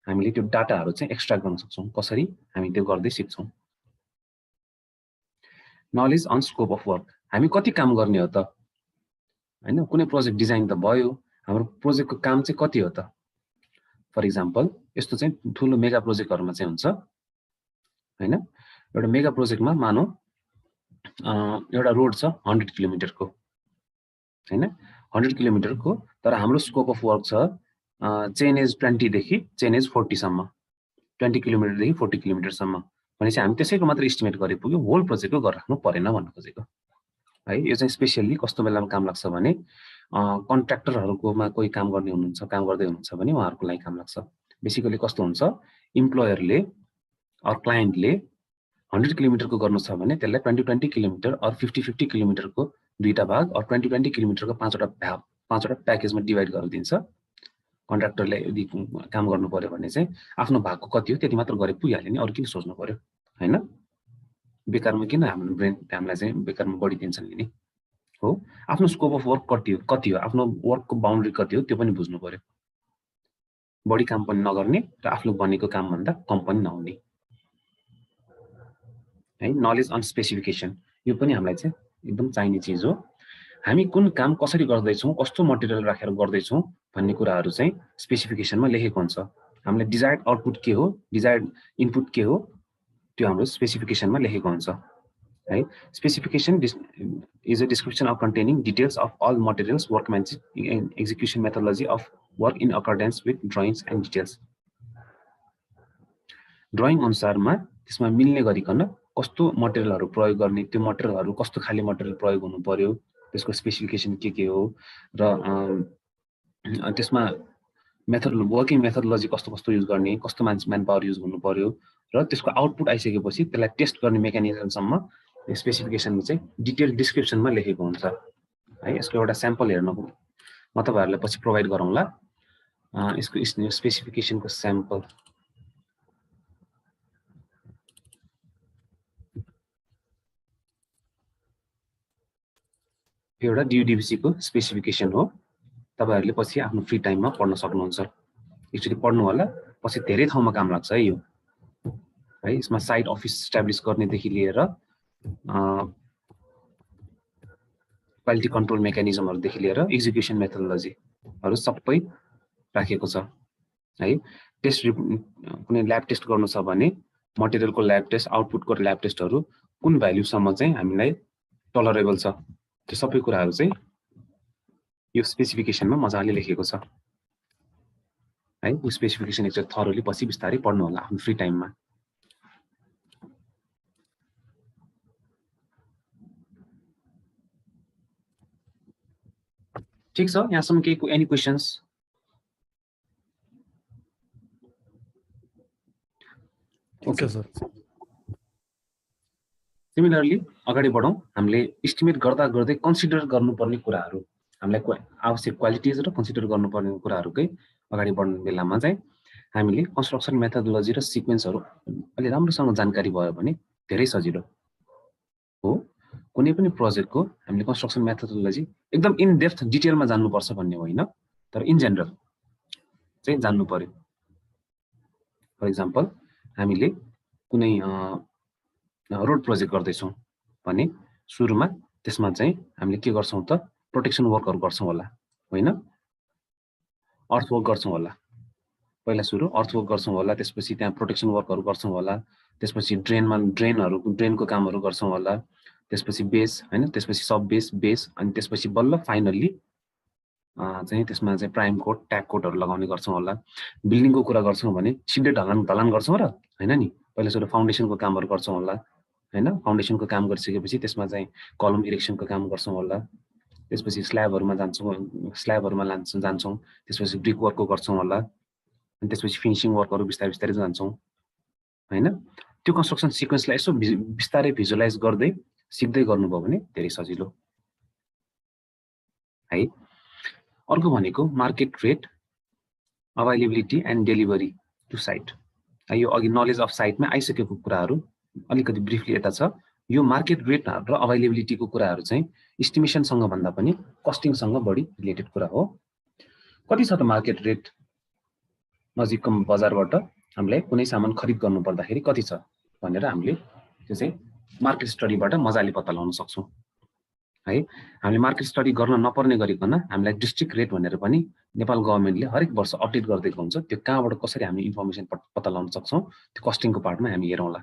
हामीले त्यो डाटाहरु चाहिँ एक्सट्र्याक्ट गर्न सक्छौं। कसरी हामी त्यो गर्दै सिक्छौं। Knowledge on scope of work, हामी कति काम गर्ने हो त हैन। कुनै प्रोजेक्ट डिजाइन त भयो, हाम्रो प्रोजेक्टको काम चाहिँ कति हो त। फर एक्जाम्पल यस्तो चाहिँ ठूलो मेगा प्रोजेक्टहरुमा चाहिँ हुन्छ हैन। एउटा मेगा प्रोजेक्टमा मानौ एउटा रोड छ 100 किलोमिटरको हैन, 100 किलोमिटरको, तर हाम्रो स्कोप अफ वर्क छ चेन एज 20 देखि चेन एज 40 सम्म, 20 किलोमिटर देखि 40 किलोमिटर सम्म भनेपछि हामी त्यसैको मात्र एस्टिमेट गरे पुग्यो, होल प्रोजेक्टको गरिराख्नु परेन भन्न खोजेको है। यो चाहिँ स्पेशली कस्तो बेलामा काम लाग्छ भने कन्ट्र्याक्टरहरुकोमा कोही काम गर्ने हुनुहुन्छ, काम गर्दै हुनुहुन्छ भने उहाँहरुको लागि काम लाग्छ। बेसिकली कस्तो हुन्छ, इम्प्लोयरले अर क्लाइन्टले 100 किलोमिटरको गर्नु छ भने त्यसलाई 20-20 किलोमिटर अर 50-50 किलोमिटरको दुईटा भाग अर 20-20 किलोमिटरको पाँचवटा प्याकेजमा डिभाइड गरेर दिन्छ। कन्ट्र्याक्टरले यदि काम गर्नु पर्यो भने चाहिँ आफ्नो भागको कति हो त्यति मात्र गरे पुगिहाल्यो नि, अरु किन सोच्नु पर्यो हैन। बेकारमा किन हाम्रो ब्रेन हामीलाई चाहिँ बेकारमा बढी टेन्सन लिने हो। आफ्नो स्कोप अफ वर्क कति हो, आफ्नो वर्कको बाउन्ड्री कति हो त्यो पनि बुझ्नु पर्यो। बढी काम पनि नगर्ने र आफ्नो बनेको काम भन्दा कम पनि नहुने है। नलेज अन स्पेसिफिकेसन, यो पनि हामीलाई चाहिँ एकदम चाहिने चीज हो। हामी कुन काम कसरी गर्दै छौं, कस्तो मटेरियल राखेर गर्दै छौं भन्ने कुराहरु चाहिँ स्पेसिफिकेसनमा लेखेको हुन्छ। हामीले डिजायर्ड आउटपुट के हो, डिजायर्ड इनपुट के हो, त्यो हाम्रो स्पेसिफिकेसनमा लेखेको हुन्छ है। Specification is a description of containing details of all materials, workmanship and execution methodology of work in accordance with drawings and details. Drawing अनुसारमा त्यसमा मिल्ने गरिकन कस्तो मटेरियलहरु प्रयोग गर्ने, त्यो मटेरियलहरु कस्तो खाले मटेरियल प्रयोग हुनु पर्यो त्यसको स्पेसिफिकेसन के हो र त्यसमा वर्किङ मेथोडोलोजी कस्तो युज गर्ने, कस्तो म्यान पावर युज गर्नु पर्यो र त्यसको आउटपुट आइसकेपछि त्यसलाई टेस्ट गर्ने मेकानिजमसम्म स्पेसिफिकेसन चाहिँ डिटेल डिस्क्रिप्सनमा लेखेको हुन्छ है। यसको एउटा स्याम्पल हेर्नु म तपाईहरुलाई पछि प्रोभाइड गरौँला। यसको स्पेसिफिकेसनको स्याम्पल एउटा DUDBC को स्पेसिफिकेसन हो। तपाईहरुले पछि आफ्नो फ्री टाइममा पढ्न सक्नुहुन्छ। एक्चुअली पढ्नु होला, पछि धेरै ठाउँमा काम लाग्छ है यो है। यसमा साइट अफिस एस्टाब्लिश गर्नेदेखि लिएर क्वालिटी कन्ट्रोल मेकानिजमहरुदेखि लिएर एक्जिक्युसन मेथोडोलोजीहरु सबै राखेको छ है। टेस्ट कुनै ल्याब टेस्ट गर्नु छ भने मटेरियलको ल्याब टेस्ट, आउटपुटको ल्याब टेस्टहरु कुन भ्यालुसम्म चाहिँ हामीलाई टलरेबल छ, त्यो सबै कुराहरु चाहिँ यो स्पेसिफिकेसनमा मजाले लेखेको छ है। यो स्पेसिफिकेसन एकचोटि थरोली पछि बिस्तारै पढ्नु होला आफ्नो फ्री टाइममा। ठीक छ, यहाँसम्म केही any questions? Okay sir. Similarly अगाडि बढौं। हामीले एस्टिमेट गर्दा गर्दै कन्सिडर गर्नुपर्ने कुराहरु, हामीलाई आवश्यक क्वालिटिज र कन्सिडर गर्नुपर्ने कुराहरुकै अगाडि बढ्ने बेलामा चाहिँ हामीले कन्स्ट्रक्सन मेथोडोलोजी र सिक्वेन्सहरु अलि राम्रोसँग जानकारी भयो भने धेरै सजिलो हो। कुनै पनि प्रोजेक्टको हामीले कन्स्ट्रक्सन मेथोडोलोजी एकदम इन डेप्थ डिटेलमा जान्नुपर्छ भन्ने होइन, तर इन जनरल चाहिँ जान्नु पर्यो। फर एक्जाम्पल हामीले कुनै रोड प्रोजेक्ट गर्दैछौँ भने सुरुमा त्यसमा चाहिँ हामीले के गर्छौं त प्रोटेक्सन वर्कहरु गर्छौं होला, होइन? अर्थवर्क गर्छौं होला। पहिला सुरु अर्थवर्क गर्छौं होला, त्यसपछि त्यहाँ प्रोटेक्सन वर्कहरु गर्छौं होला, त्यसपछि ड्रेनको कामहरु गर्छौं होला, त्यसपछि बेस, हैन? त्यसपछि सब बेस अनि त्यसपछि बल्ल फाइनल्ली चाहिँ त्यसमा चाहिँ प्राइम कोट, ट्याग कोटहरु लगाउने गर्छौं होला। बिल्डिङको कुरा गर्छौं भने सिधै ढलान गर्छौं र हैन नि, पहिला सुरु फाउन्डेसनको कामहरु गर्छौं होला, हैन? फाउन्डेसनको काम गरिसकेपछि त्यसमा चाहिँ कलम इरेक्सनको काम गर्छौं होला, त्यसपछि स्ल्याबहरुमा जान्छौं, त्यसपछि ब्रिक वर्कको गर्छौं होला, अनि त्यसपछि फिनिशिङ वर्कहरु बिस्तारै जान्छौं, हैन? त्यो कन्स्ट्रक्सन सिक्वेन्सलाई यसो बिस्तारै भिजुअलाइज गर्दै सिक्दै गर्नुभयो भने धेरै सजिलो है। अर्को भनेको market rate, availability and delivery to site. यो अघि नलेज अफ साइटमा आइसकेको कुराहरु अलिकति ब्रिफली यता छ। यो मार्केट रेट र अभाइलेबिलिटीको कुराहरु चाहिँ एस्टिमेसनसँग भन्दा पनि कस्टिङसँग बढी रिलेटेड कुरा हो। कति छ त मार्केट रेट? नजिकको बजारबाट हामीले कुनै सामान खरिद गर्नु पर्दाखेरि कति छ भनेर हामीले त्यो चाहिँ मार्केट स्टडीबाट मजाले पत्ता लगाउन सक्छौं है। हामीले मार्केट स्टडी गर्न नपर्ने गरिकन हामीलाई डिस्ट्रिक्ट रेट भनेर पनि नेपाल गभर्नमेन्टले हरेक वर्ष अपडेट गर्दैको हुन्छ। त्यो कहाँबाट कसरी हामी इन्फर्मेसन पत्ता लगाउन सक्छौं, त्यो कस्टिङको पार्टमा हामी हेरौँला।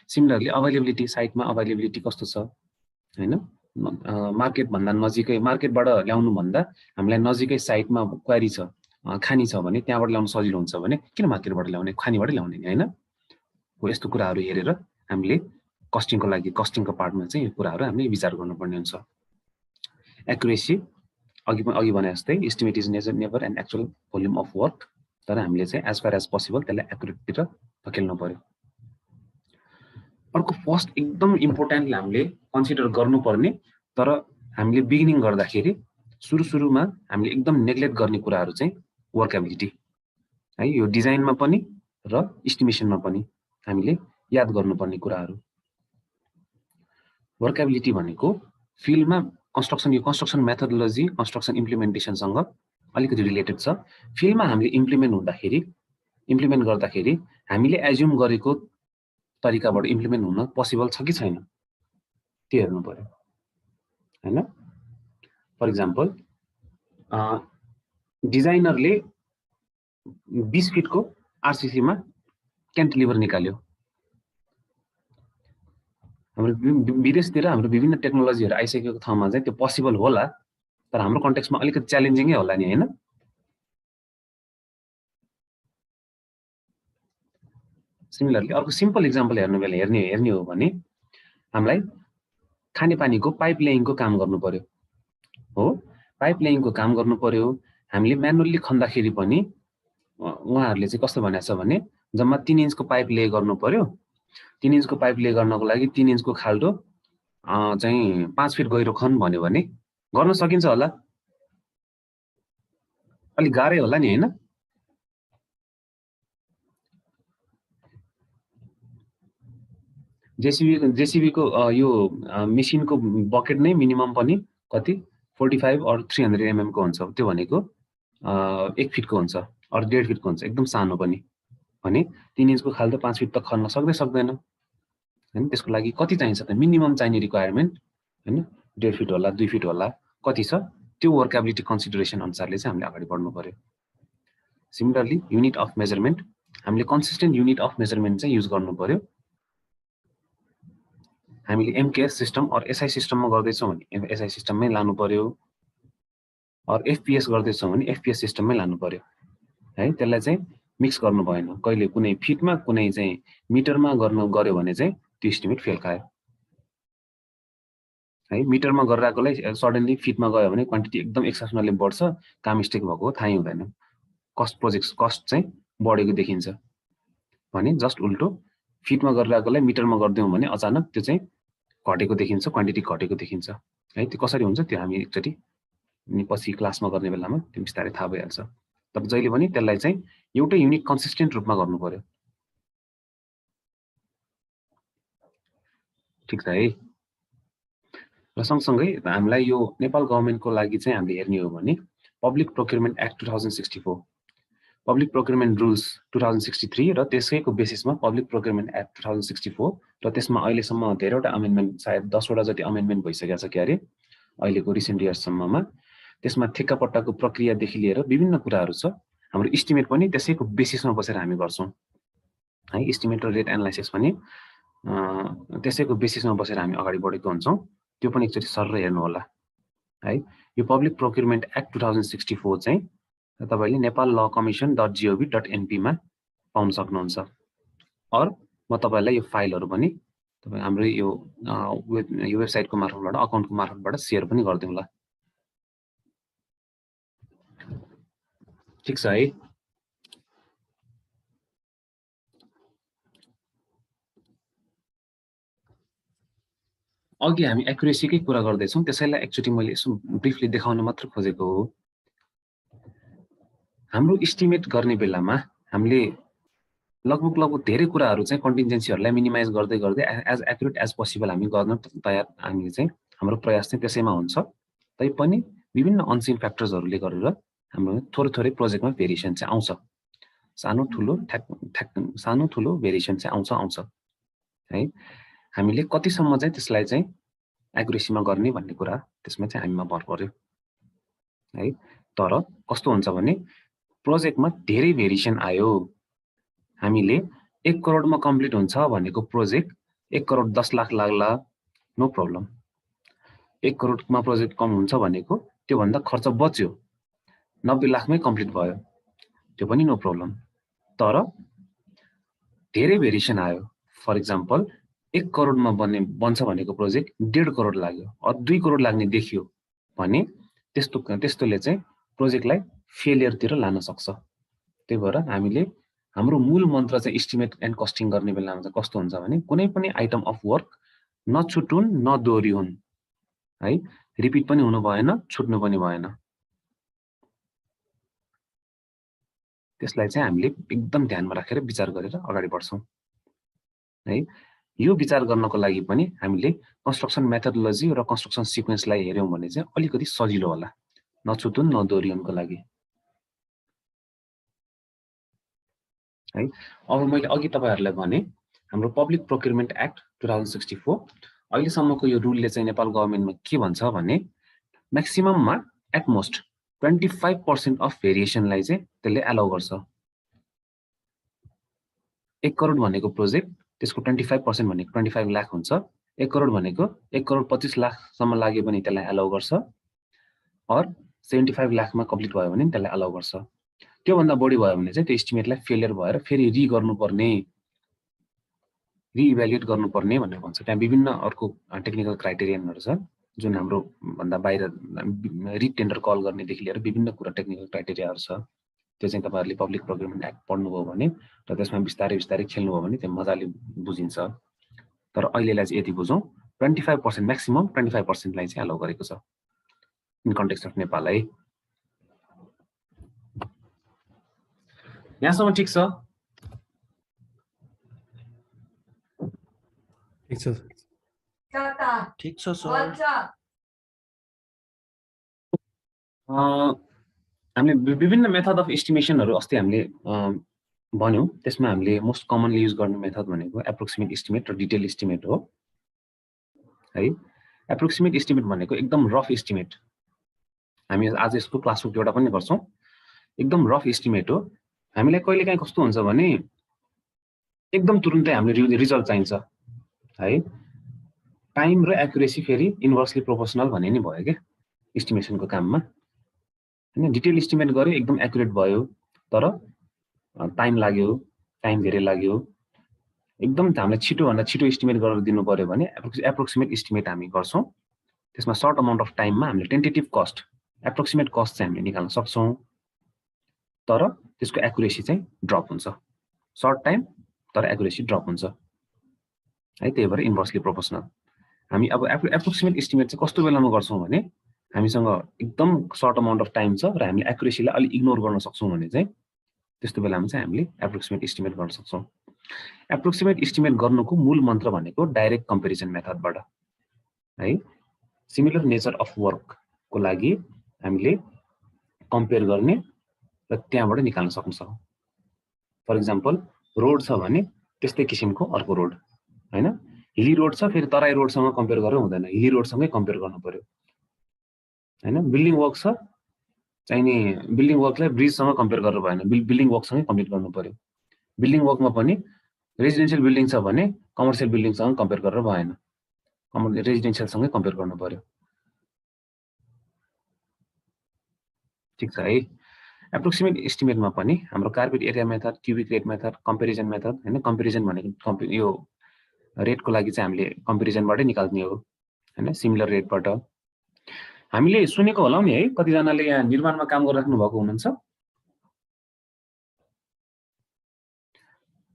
सिमिलरली अभाइलेबिलिटी, साइटमा अभाइलेबिलिटी कस्तो छ, हैन? मार्केट भन्दा नजिकै, मार्केटबाट ल्याउनु भन्दा हामीलाई नजिकै साइटमा क्वारी छ, खानी छ भने त्यहाँबाट ल्याउन सजिलो हुन्छ भने किन मार्केटबाट ल्याउने, खानीबाट ल्याउने नि, हैन? हो यस्तो कुराहरु हेरेर हामीले कस्टिङको लागि कस्टिङको पार्टमा चाहिँ यो कुराहरु हामीले विचार गर्नुपर्ने हुन्छ। एक्युरेसी अघि भने जस्तै estimate is never an actual volume of work, तर हामीले चाहिँ एज फार एज पोसिबल त्यसलाई एक्युरेटतिर धकेल्नु पर्यो। अर्को फर्स्ट एकदम इम्पोर्टेन्टली हामीले कन्सिडर गर्नुपर्ने तर हामीले बिगिनिङ गर्दाखेरि सुरुमा हामीले एकदम नेग्लेक्ट गर्ने कुराहरु चाहिँ वर्कएबिलिटी है। यो डिजाइनमा पनि र एस्टिमेसनमा पनि हामीले याद गर्नुपर्ने कुराहरु। वर्कएबिलिटी भनेको फिल्डमा कन्स्ट्रक्सन मेथोडोलोजी, कन्स्ट्रक्सन इम्प्लिमेन्टेसनसँग अलिकति रिलेटेड छ। फिल्डमा हामीले इम्प्लिमेन्ट गर्दाखेरि हामीले एज्युम गरेको तरिकाबाट इम्प्लिमेन्ट हुन पोसिबल छ कि छैन त्यो हेर्नु पर्यो, हैन? फर एक्जाम्पल डिजाइनरले 20 फिटको आरसीसी मा क्यान्टिलिभर निकाल्यो। हाम्रो विदेशतिर हाम्रो विभिन्न टेक्नोलोजीहरु आइसकेको ठाउँमा चाहिँ त्यो पोसिबल होला, तर हाम्रो कन्टेक्स्टमा अलिकति च्यालेन्जिङै होला नि, हैन? सिमिलरली अर्को सिम्पल एक्जाम्पल हेर्ने हो भने हामीलाई खानेपानीको पाइप लेइङको काम गर्नु पर्यो, हो पाइप लेइङको काम गर्नु पर्यो हामीले म्यानुअली खन्दाखेरि पनि उहाँहरूले चाहिँ कस्तो भनेको छ भने जम्मा 3 इन्चको पाइप ले गर्नु पर्यो 3 इन्चको पाइप ले गर्नको लागि 3 इन्चको खाल्डो चाहिँ 5 फिट गहिरो खन भन्यो भने गर्न सकिन्छ होला अलि गाह्रै होला नि हैन जेसीबी को यो मेसिनको बकेट नै मिनिमम पनि कति 45 or 300 mm को हुन्छ त्यो भनेको 1 फिटको हुन्छ अर 1.5 फिटको हुन्छ एकदम सानो पनि भने 3 इन्चको खाल्डो 5 फिट त खन्न सक्दैन हैन त्यसको लागि कति चाहिन्छ त मिनिमम चाहिने रिक्वायरमेन्ट हैन 1.5 फिट होला 2 फिट होला कति छ त्यो वर्कएबिलिटी कन्सिडरेसन अनुसारले चाहिँ हामीले अगाडि बढ्नु पर्यो सिमिलरली युनिट अफ मेजरमेन्ट हामीले कन्सिस्टेन्ट युनिट अफ मेजरमेन्ट चाहिँ युज गर्नु पर्यो हामीले एमकेएस सिस्टम अर एसआई सिस्टममा गर्दैछौँ भने एसआई सिस्टममै लानु पर्यो अर एफपीएस गर्दैछौँ भने एफपीएस सिस्टममै लानु पर्यो है त्यसलाई चाहिँ मिक्स गर्नु भएन कहिले कुनै फिटमा कुनै चाहिँ मिटरमा गर्यो भने चाहिँ त्यो एस्टिमेट फेल खायो है मिटरमा गरिरहेकोलाई सडनली फिटमा गयो भने क्वान्टिटी एकदम एक्सेप्सनली बढ्छ काम मिस्टेक भएको थाहै हुँदैन कस्ट चाहिँ बढेको देखिन्छ भने जस्ट उल्टो फिटमा गरिरहेकोलाई मिटरमा गर्दियौँ भने अचानक त्यो चाहिँ घटेको देखिन्छ क्वान्टिटी घटेको देखिन्छ है त्यो कसरी हुन्छ त्यो हामी एकचोटि पछि क्लासमा गर्ने बेलामा त्यो बिस्तारै थाहा भइहाल्छ तर जहिले पनि त्यसलाई चाहिँ एउटै युनिट कन्सिस्टेन्ट रूपमा गर्नु पर्यो ठीक छ है र सँगसँगै हामीलाई यो नेपाल गभर्नमेन्टको लागि चाहिँ हामीले हेर्ने हो भने public procurement act 2064 public procurement rules 2063 र त्यसैको बेसिसमा पब्लिक प्रोक्युरमेन्ट एक्ट 2064 र त्यसमा अहिलेसम्म धेरैवटा अमेन्डमेन्ट सायद 10 वटा जति अमेन्डमेन्ट भइसकेको छ क्यारे अहिलेको रिसेन्ट इयर्ससम्ममा त्यसमा ठेक्कापट्टाको प्रक्रियादेखि लिएर विभिन्न कुराहरू छ हाम्रो इस्टिमेट पनि त्यसैको बेसिसमा बसेर हामी गर्छौं है इस्टिमेट र रेट एनालाइसिस पनि त्यसैको बेसिसमा बसेर हामी अगाडि बढेको हुन्छौं त्यो पनि एकचोटि सर हेर्नु होला है यो पब्लिक प्रोक्युरमेन्ट एक्ट 2064 चाहिँ तपाईले nepallawcommission.gov.np मा पाउन सक्नुहुन्छ अर म तपाईलाई यो फाइलहरु पनि तपाई हाम्रो यो वेबसाइटको मार्फतबाट अकाउन्टको मार्फतबाट शेयर पनि गर्दिउँला ठीक छ है अघि हामी एक्युरेसीकै कुरा गर्दै छौं त्यसैलाई एकचोटी मैले यसो ब्रिफली देखाउन मात्र खोजेको हो हाम्रो एस्टिमेट गर्ने बेलामा हामीले लगभग धेरै कुराहरू चाहिँ कन्टिन्जेन्सीहरुलाई मिनिमाइज गर्दै एज एक्युरेट एज पोसिबल हामी गर्न तयार हामीले चाहिँ हाम्रो प्रयास चाहिँ त्यसैमा हुन्छ तैपनि विभिन्न अनसिन फ्याक्टर्सहरुले गरेर हाम्रो थोरै प्रोजेक्टमा भेरिएसन चाहिँ आउँछ सानो ठुलो भेरिएसन चाहिँ आउँछ है हामीले कतिसम्म चाहिँ त्यसलाई चाहिँ एक्युरेसीमा गर्ने भन्ने कुरा त्यसमा चाहिँ हामीमा भर पर्यो है तर कस्तो हुन्छ भने प्रोजेक्टमा धेरै भेरिएसन आयो हामीले 1 करोडमा कम्प्लिट हुन्छ भनेको प्रोजेक्ट 1 करोड 10 लाख लाग्ला नो प्रब्लम 1 करोडमा प्रोजेक्ट कम हुन्छ भनेको त्यो भन्दा खर्च बच्यो 90 लाखमै कम्प्लिट भयो त्यो पनि नो प्रब्लम तर धेरै भेरिएसन आयो फर एक्जाम्पल 1 करोडमा बन्छ भनेको प्रोजेक्ट 1.5 करोड लाग्यो अ 2 करोड लाग्ने देखियो भने त्यस्तोले चाहिँ प्रोजेक्टलाई फेलियरतिर लान सक्छ त्यही भएर हामीले हाम्रो मूल मन्त्र चाहिँ एस्टिमेट एन्ड कस्टिङ गर्ने बेलामा चाहिँ कस्तो हुन्छ भने कुनै पनि आइटम अफ वर्क नछुटुन् नदोहोरिउन् है रिपिट पनि हुनु भएन छुट्नु पनि भएन त्यसलाई चाहिँ हामीले एकदम ध्यानमा राखेर विचार गरेर अगाडि बढ्छौं है यो विचार गर्नको लागि पनि हामीले कन्स्ट्रक्सन मेथोडोलोजी र कन्स्ट्रक्सन सिक्वेन्सलाई हेर्यौं भने चाहिँ अलिकति सजिलो होला नछुटुन् नदोहोरिउनको लागि है अब मैले अघि तपाईहरुलाई भने हाम्रो पब्लिक प्रोक्युरमेन्ट एक्ट 2064 अहिलेसम्मको यो रुलले चाहिँ नेपाल गभर्नमेन्टमा के भन्छ भने म्याक्सिमममा एट मोस्ट 25% अफ भेरिएसनलाई चाहिँ त्यसले अलाउ गर्छ 1 करोड भनेको प्रोजेक्ट त्यसको 25% भनेको 25 लाख हुन्छ 1 करोड भनेको 1 करोड 25 लाख सम्म लाग्यो भने त्यसलाई अलाउ गर्छ और 75 लाखमा कम्प्लिट भयो भने त्यसलाई अलाउ गर्छ त्यो भन्दा बढी भयो भने चाहिँ त्यो एस्टिमेटलाई फेलियर भएर फेरि रिइभ्यालुएट गर्नुपर्ने भनेर भन्छ त्यहाँ विभिन्न अर्को टेक्निकल क्राइटेरियनहरु छ जुन हाम्रो भन्दा बाहिर रिटेन्डर कल गर्नेदेखि लिएर विभिन्न कुरा टेक्निकल क्राइटेरियाहरू छ त्यो चाहिँ तपाईहरुले पब्लिक प्रोक्युरमेन्ट एक्ट पढ्नुभयो भने र त्यसमा बिस्तारै बिस्तारै खेल्नुभयो भने त्यो मजाले बुझिन्छ तर अहिलेलाई चाहिँ यति बुझौं 25% म्याक्सिमम 25% लाई चाहिँ अलाउ गरेको छ इन कन्टेक्स्ट अफ नेपाल है यहाँसम्म ठीक छ ठीक छ ठीक छ सर हामीले विभिन्न मेथड अफ एस्टिमेसनहरु अस्ति हामीले भन्यौ त्यसमा हामीले मोस्ट कमनली युज गर्ने मेथड भनेको एप्रोक्सिमेट एस्टिमेट र डिटेल एस्टिमेट हो है एप्रोक्सिमेट एस्टिमेट भनेको एकदम रफ एस्टिमेट हामी आज यसको क्लासको एउटा पनि गर्छौं एकदम रफ एस्टिमेट हो हामीलाई कहिलेकाहीँ कस्तो हुन्छ भने एकदम तुरुन्तै हामीले रिजल्ट चाहिन्छ है टाइम र एक्युरेसी फेरि इन्भर्सली प्रोपोर्सनल भन्ने नि भयो के एस्टिमेसनको काममा हैन डिटेल एस्टिमेट गर्यो एकदम एक्युरेट भयो तर टाइम लाग्यो टाइम धेरै लाग्यो एकदम हामीलाई छिटो भन्दा छिटो एस्टिमेट गरेर दिनु पर्यो भने एप्रोक्सिमेट एस्टिमेट हामी गर्छौं त्यसमा सर्ट अमाउन्ट अफ टाइममा हामीले टेन्टेटिभ कस्ट एप्रोक्सिमेट कस्ट चाहिँ हामीले निकाल्न सक्छौं तर त्यसको एक्युरेसी चाहिँ ड्रप हुन्छ सर्ट टाइम तर एक्युरेसी ड्रप हुन्छ है त्यही भएर इन्भर्सली प्रोपोर्सनल हामी अब एप्रोक्सिमेट एस्टिमेट चाहिँ कस्तो बेलामा गर्छौं भने हामीसँग एकदम सर्ट अमाउन्ट अफ टाइम छ र हामीले एक्युरेसीलाई अलि इग्नोर गर्न सक्छौं भने चाहिँ त्यस्तो बेलामा चाहिँ हामीले एप्रोक्सिमेट एस्टिमेट गर्न सक्छौं एप्रोक्सिमेट एस्टिमेट गर्नुको मूल मन्त्र भनेको डाइरेक्ट कम्पेरिजन मेथडबाट है सिमिलर नेचर अफ वर्क को लागि हामीले कम्पेयर गर्ने र त्यहाँबाट निकाल्न सक्छौं फर एक्जाम्पल रोड छ भने त्यस्तै किसिमको अर्को रोड हैन हिली रोड छ फेरि तराई रोडसँग कम्पेयर गरेर हुँदैन हिली रोडसँगै कम्पेयर गर्नु पर्यो हैन बिल्डिङ वर्क छ चाहिने बिल्डिङ वर्कलाई ब्रिजसँग कम्पेयर गरेर भएन बिल्डिङ वर्कसँगै कम्पेयर गर्नु पर्यो बिल्डिङ वर्कमा पनि रेजिडेन्शियल बिल्डिङ छ भने कमर्सियल बिल्डिङसँग कम्पेयर गरेर भएन रेजिडेन्शियलसँगै कम्पेयर गर्नु पर्यो ठीक छ है एप्रोक्सिमेट एस्टिमेटमा पनि हाम्रो carpet area method cubic rate method comparison method हैन कम्पेरिजन भनेको यो रेटको लागि चाहिँ हामीले कम्पेरिजनबाटै निकाल्ने हो हैन सिमिलर रेटबाट हामीले सुनेको होला नि है कति जनाले यहाँ निर्माणमा काम गरिराख्नु भएको हुनुहुन्छ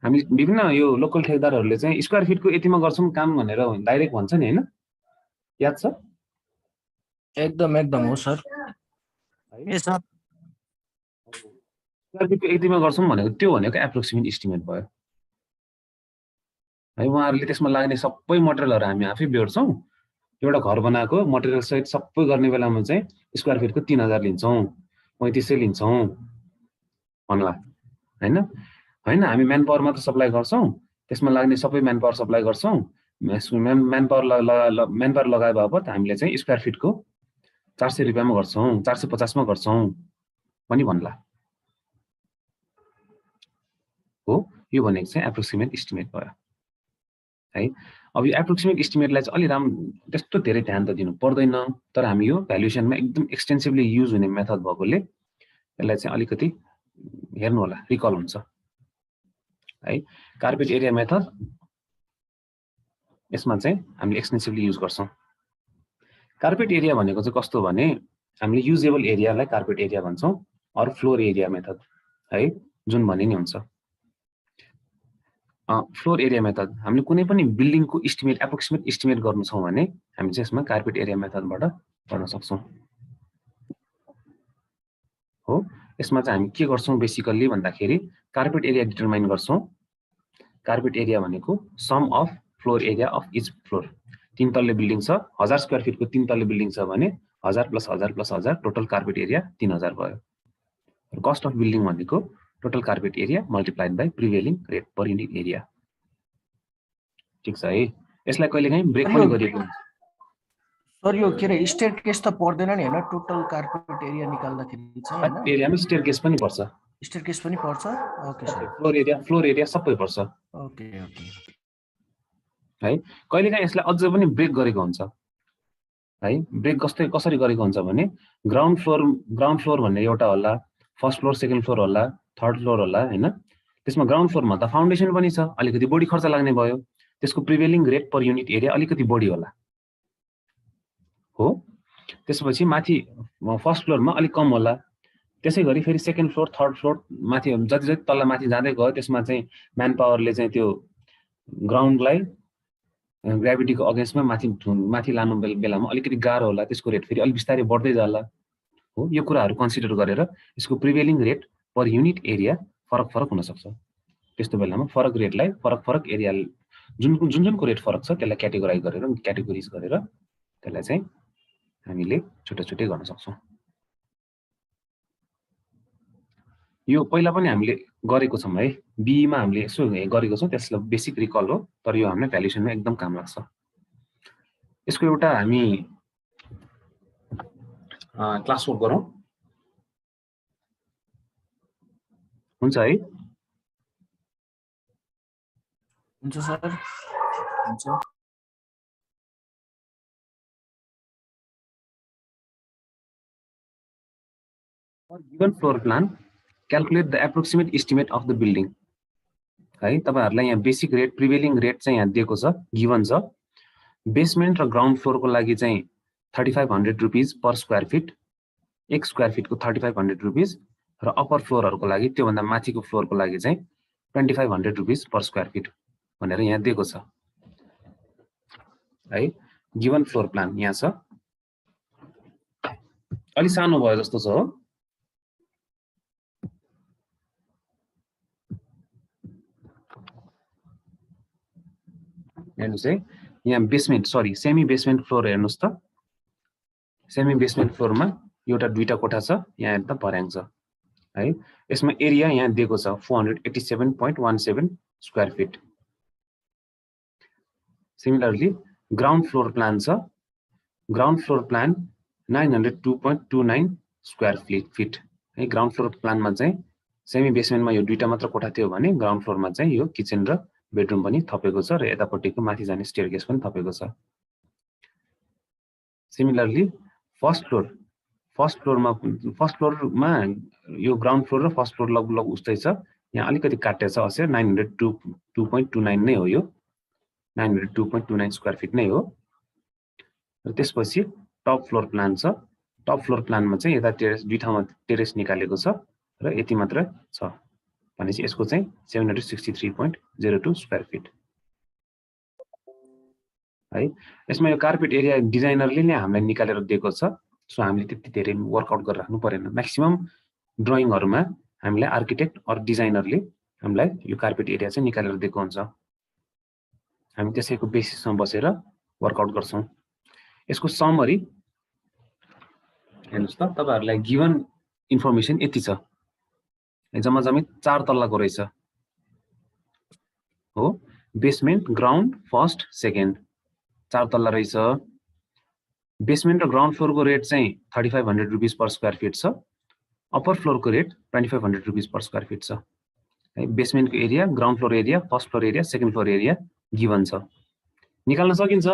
हामी विभिन्न यो लोकल ठेकेदारहरूले चाहिँ स्क्वायर फिटको यतिमा गर्छौं काम भनेर डाइरेक्ट भन्छ नि हैन याद छ एकदम हो सर ए सर स्क्वायर फिटको यतिमा गर्छौं भनेको त्यो भनेको एप्रोक्सिमेट एस्टिमेट भयो है उहाँहरूले त्यसमा लाग्ने सबै मटेरियलहरु हामी आफै बेहोर्छौं एउटा घर बनाएको मटेरियल सहित सबै गर्ने बेलामा चाहिँ स्क्वायर फिटको 3000 लिन्छौं 3500 लिन्छौं भन्ला हैन हैन हामी म्यान पावर मात्र सप्लाई गर्छौं त्यसमा लाग्ने सबै म्यान पावर सप्लाई गर्छौं म्यान पावर लगाए बापत हामीले चाहिँ स्क्वायर फिटको 400 रुपैयाँमा गर्छौं 450 मा गर्छौं पनि भन्ला हो यो भनेको चाहिँ एप्रोक्सिमेट एस्टिमेट भयो है अब यो एप्रोक्सिमेट एस्टिमेटलाई चाहिँ अलि त्यस्तो धेरै ध्यान त दिनु पर्दैन तर हामी यो भ्यालुएसनमा एकदम एक्सटेन्सिभली युज हुने मेथड भएकोले यसलाई चाहिँ अलिकति हेर्नु होला रिकल हुन्छ है कार्पेट एरिया मेथड यसमा चाहिँ हामीले एक्सटेन्सिभली युज गर्छौं कार्पेट एरिया भनेको चाहिँ कस्तो भने हामीले युजेबल एरियालाई कार्पेट एरिया भन्छौं अर फ्लोर एरिया मेथड है जुन भन्ने नि हुन्छ फ्लोर एरिया मेथड हामीले कुनै पनि बिल्डिङको एस्टिमेट एप्रोक्सिमेट एस्टिमेट गर्नु छौं भने हामी चाहिँ यसमा कार्पेट एरिया मेथडबाट गर्न सक्छौं हो यसमा चाहिँ हामी के गर्छौं बेसिकली भन्दाखेरि कार्पेट एरिया डिटरमाइन गर्छौं कार्पेट एरिया भनेको sum of floor area of each floor 3 तल्ले बिल्डिङ छ 1000 स्क्वायर फिटको 3 तल्ले बिल्डिङ छ भने 1000 + 1000 + 1000 टोटल कार्पेट एरिया 3000 भयो कस्ट अफ बिल्डिङ भनेको total carpet area multiplied by prevailing rate per unit area ठीक छ है यसलाई कहिलेकाहीँ ब्रेक पनि गरिएको हुन्छ सर यो के रे स्टेयरकेस त पर्दैन नि हैन टोटल कार्पेट एरिया निकाल्दाखेरि चाहिँ हैन एरियामा स्टेयरकेस पनि पर्छ स्टेयरकेस पनि पर्छ ओके सर फ्लोर एरिया सबै पर्छ ओके है कहिलेकाहीँ यसलाई अझ पनि ब्रेक गरेको हुन्छ है ब्रेक कसरी गरेको हुन्छ भने ग्राउन्ड फ्लोर भन्ने एउटा होला फर्स्ट फ्लोर सेकेन्ड फ्लोर होला थर्ड फ्लोर होला हैन त्यसमा ग्राउन्ड फ्लोरमा त फाउन्डेसन पनि छ अलिकति बढी खर्च लाग्ने भयो त्यसको prevailing rate per unit area अलिकति बढी होला हो त्यसपछि माथि फर्स्ट फ्लोरमा अलिक कम होला त्यसै गरी फेरि सेकेन्ड फ्लोर थर्ड फ्लोर माथि जति जति तल माथि जाँदै गयो त्यसमा चाहिँ म्यान पावरले चाहिँ त्यो ग्राउन्डलाई ग्राभिटीको अगेन्स्टमा माथि लानु बेलामा अलिकति गाह्रो होला त्यसको रेट फेरि अलिक बिस्तारै बढ्दै जाला हो यो कुराहरू कन्सिडर गरेर यसको prevailing rate per unit area फरक फरक हुन सक्छ त्यस्तो बेलामा फरक रेटलाई फरक एरिया जुनको रेट फरक छ त्यसलाई क्याटेगोराइज गरेर त्यसलाई चाहिँ हामीले छुट्टै गर्न सक्छौँ यो पहिला पनि हामीले गरेको छौँ है बीमा हामीले यसो गरेको छौँ त्यसलाई बेसिक रिकल हो तर यो हामीलाई भ्यालुएसनमा एकदम काम लाग्छ यसको एउटा हामी क्लास वर्क गरौँ हुन्छ है हुन्छ सर हुन्छ For given floor plan, calculate the approximate estimate of the building. है तपाईहरुलाई यहाँ बेसिक रेट प्रिभेलिङ रेट चाहिँ यहाँ दिएको छ गिवन छ बेसमेन्ट र ग्राउन्ड फ्लोरको लागि चाहिँ 3500 रुपीस पर स्क्वायर फिट एक स्क्वायर फिटको 3500 रुपीस र अप्पर फ्लोरहरुको लागि त्यो भन्दा माथिको फ्लोरको लागि चाहिँ 2500 रुपीस पर स्क्वायर फिट भनेर यहाँ दिएको छ है गिवन फ्लोर प्लान यहाँ छ अलि सानो भयो जस्तो छ हो हेर्नुस् है यहाँ basement sorry semi basement floor हेर्नुस् त सेमी बेसमेन्ट फ्लोरमा एउटा दुईटा कोठा छ यहाँ हेर्दा भर्याङ छ है यसमा एरिया यहाँ दिएको छ 487.17 square feet similarly ground floor plan छ ground floor plan 902.29 square feet है ग्राउन्ड फ्लोर प्लानमा चाहिँ सेमी बेसमेन्टमा यो दुईटा मात्र कोठा थियो भने ग्राउन्ड फ्लोरमा चाहिँ यो किचन र बेडरुम पनि थपेको छ र यतापट्टिको माथि जाने स्टेयरकेस पनि थपेको छ सिमिलरली फर्स्ट फ्लोरमा यो ग्राउन्ड फ्लोर र फर्स्ट फ्लोर लगभग उस्तै छ यहाँ अलिकति काटेछ असे 902.29 नै हो यो 902.29 स्क्वायर फिट नै हो र त्यसपछि टप फ्लोर प्लान छ टप फ्लोर प्लानमा चाहिँ यता टेरेस दुई ठाउँमा टेरेस निकालेको छ र यति मात्र छ भनेपछि यसको चाहिँ 763.02 स्क्वायर फिट है यसमा यो कार्पेट एरिया डिजाइनरले नै हामीलाई निकालेर दिएको छ सो हामीले त्यति धेरै वर्कआउट गरेर राख्नु परेन म्याक्सिमम ड्राइङहरुमा हामीलाई आर्किटेक्ट अर डिजाइनरले हामीलाई यो कार्पेट एरिया चाहिँ निकालेर दिएको हुन्छ हामी त्यसैको बेसिसमा बसेर वर्कआउट गर्छौं यसको समरी हेर्नुस् त तपाईहरुलाई गिवन इन्फर्मेसन यति छ जम्मा जम्मी 4 तल्लाको रहेछ हो बेसमेन्ट ग्राउन्ड फर्स्ट सेकेन्ड 4 तल्ला रहेछ बेसमेन्ट र ग्राउन्ड फ्लोरको रेट चाहिँ 3500 रुपीस पर स्क्वायर फिट छ अप्पर फ्लोरको rate 2500 rupees per square feet छ है बेसमेन्टको area ground floor area first floor area second floor area given छ निकाल्न सकिन्छ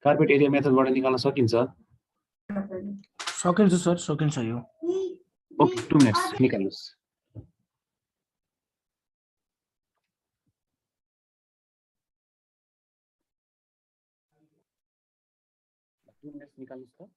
कार्पेट एरिया मेथडबाट निकाल्न सकिन्छ सकिन्छ सर सकिन्छ यो ओके 2 मिनेट्स निकाल्नुस् निकाल्नुस् त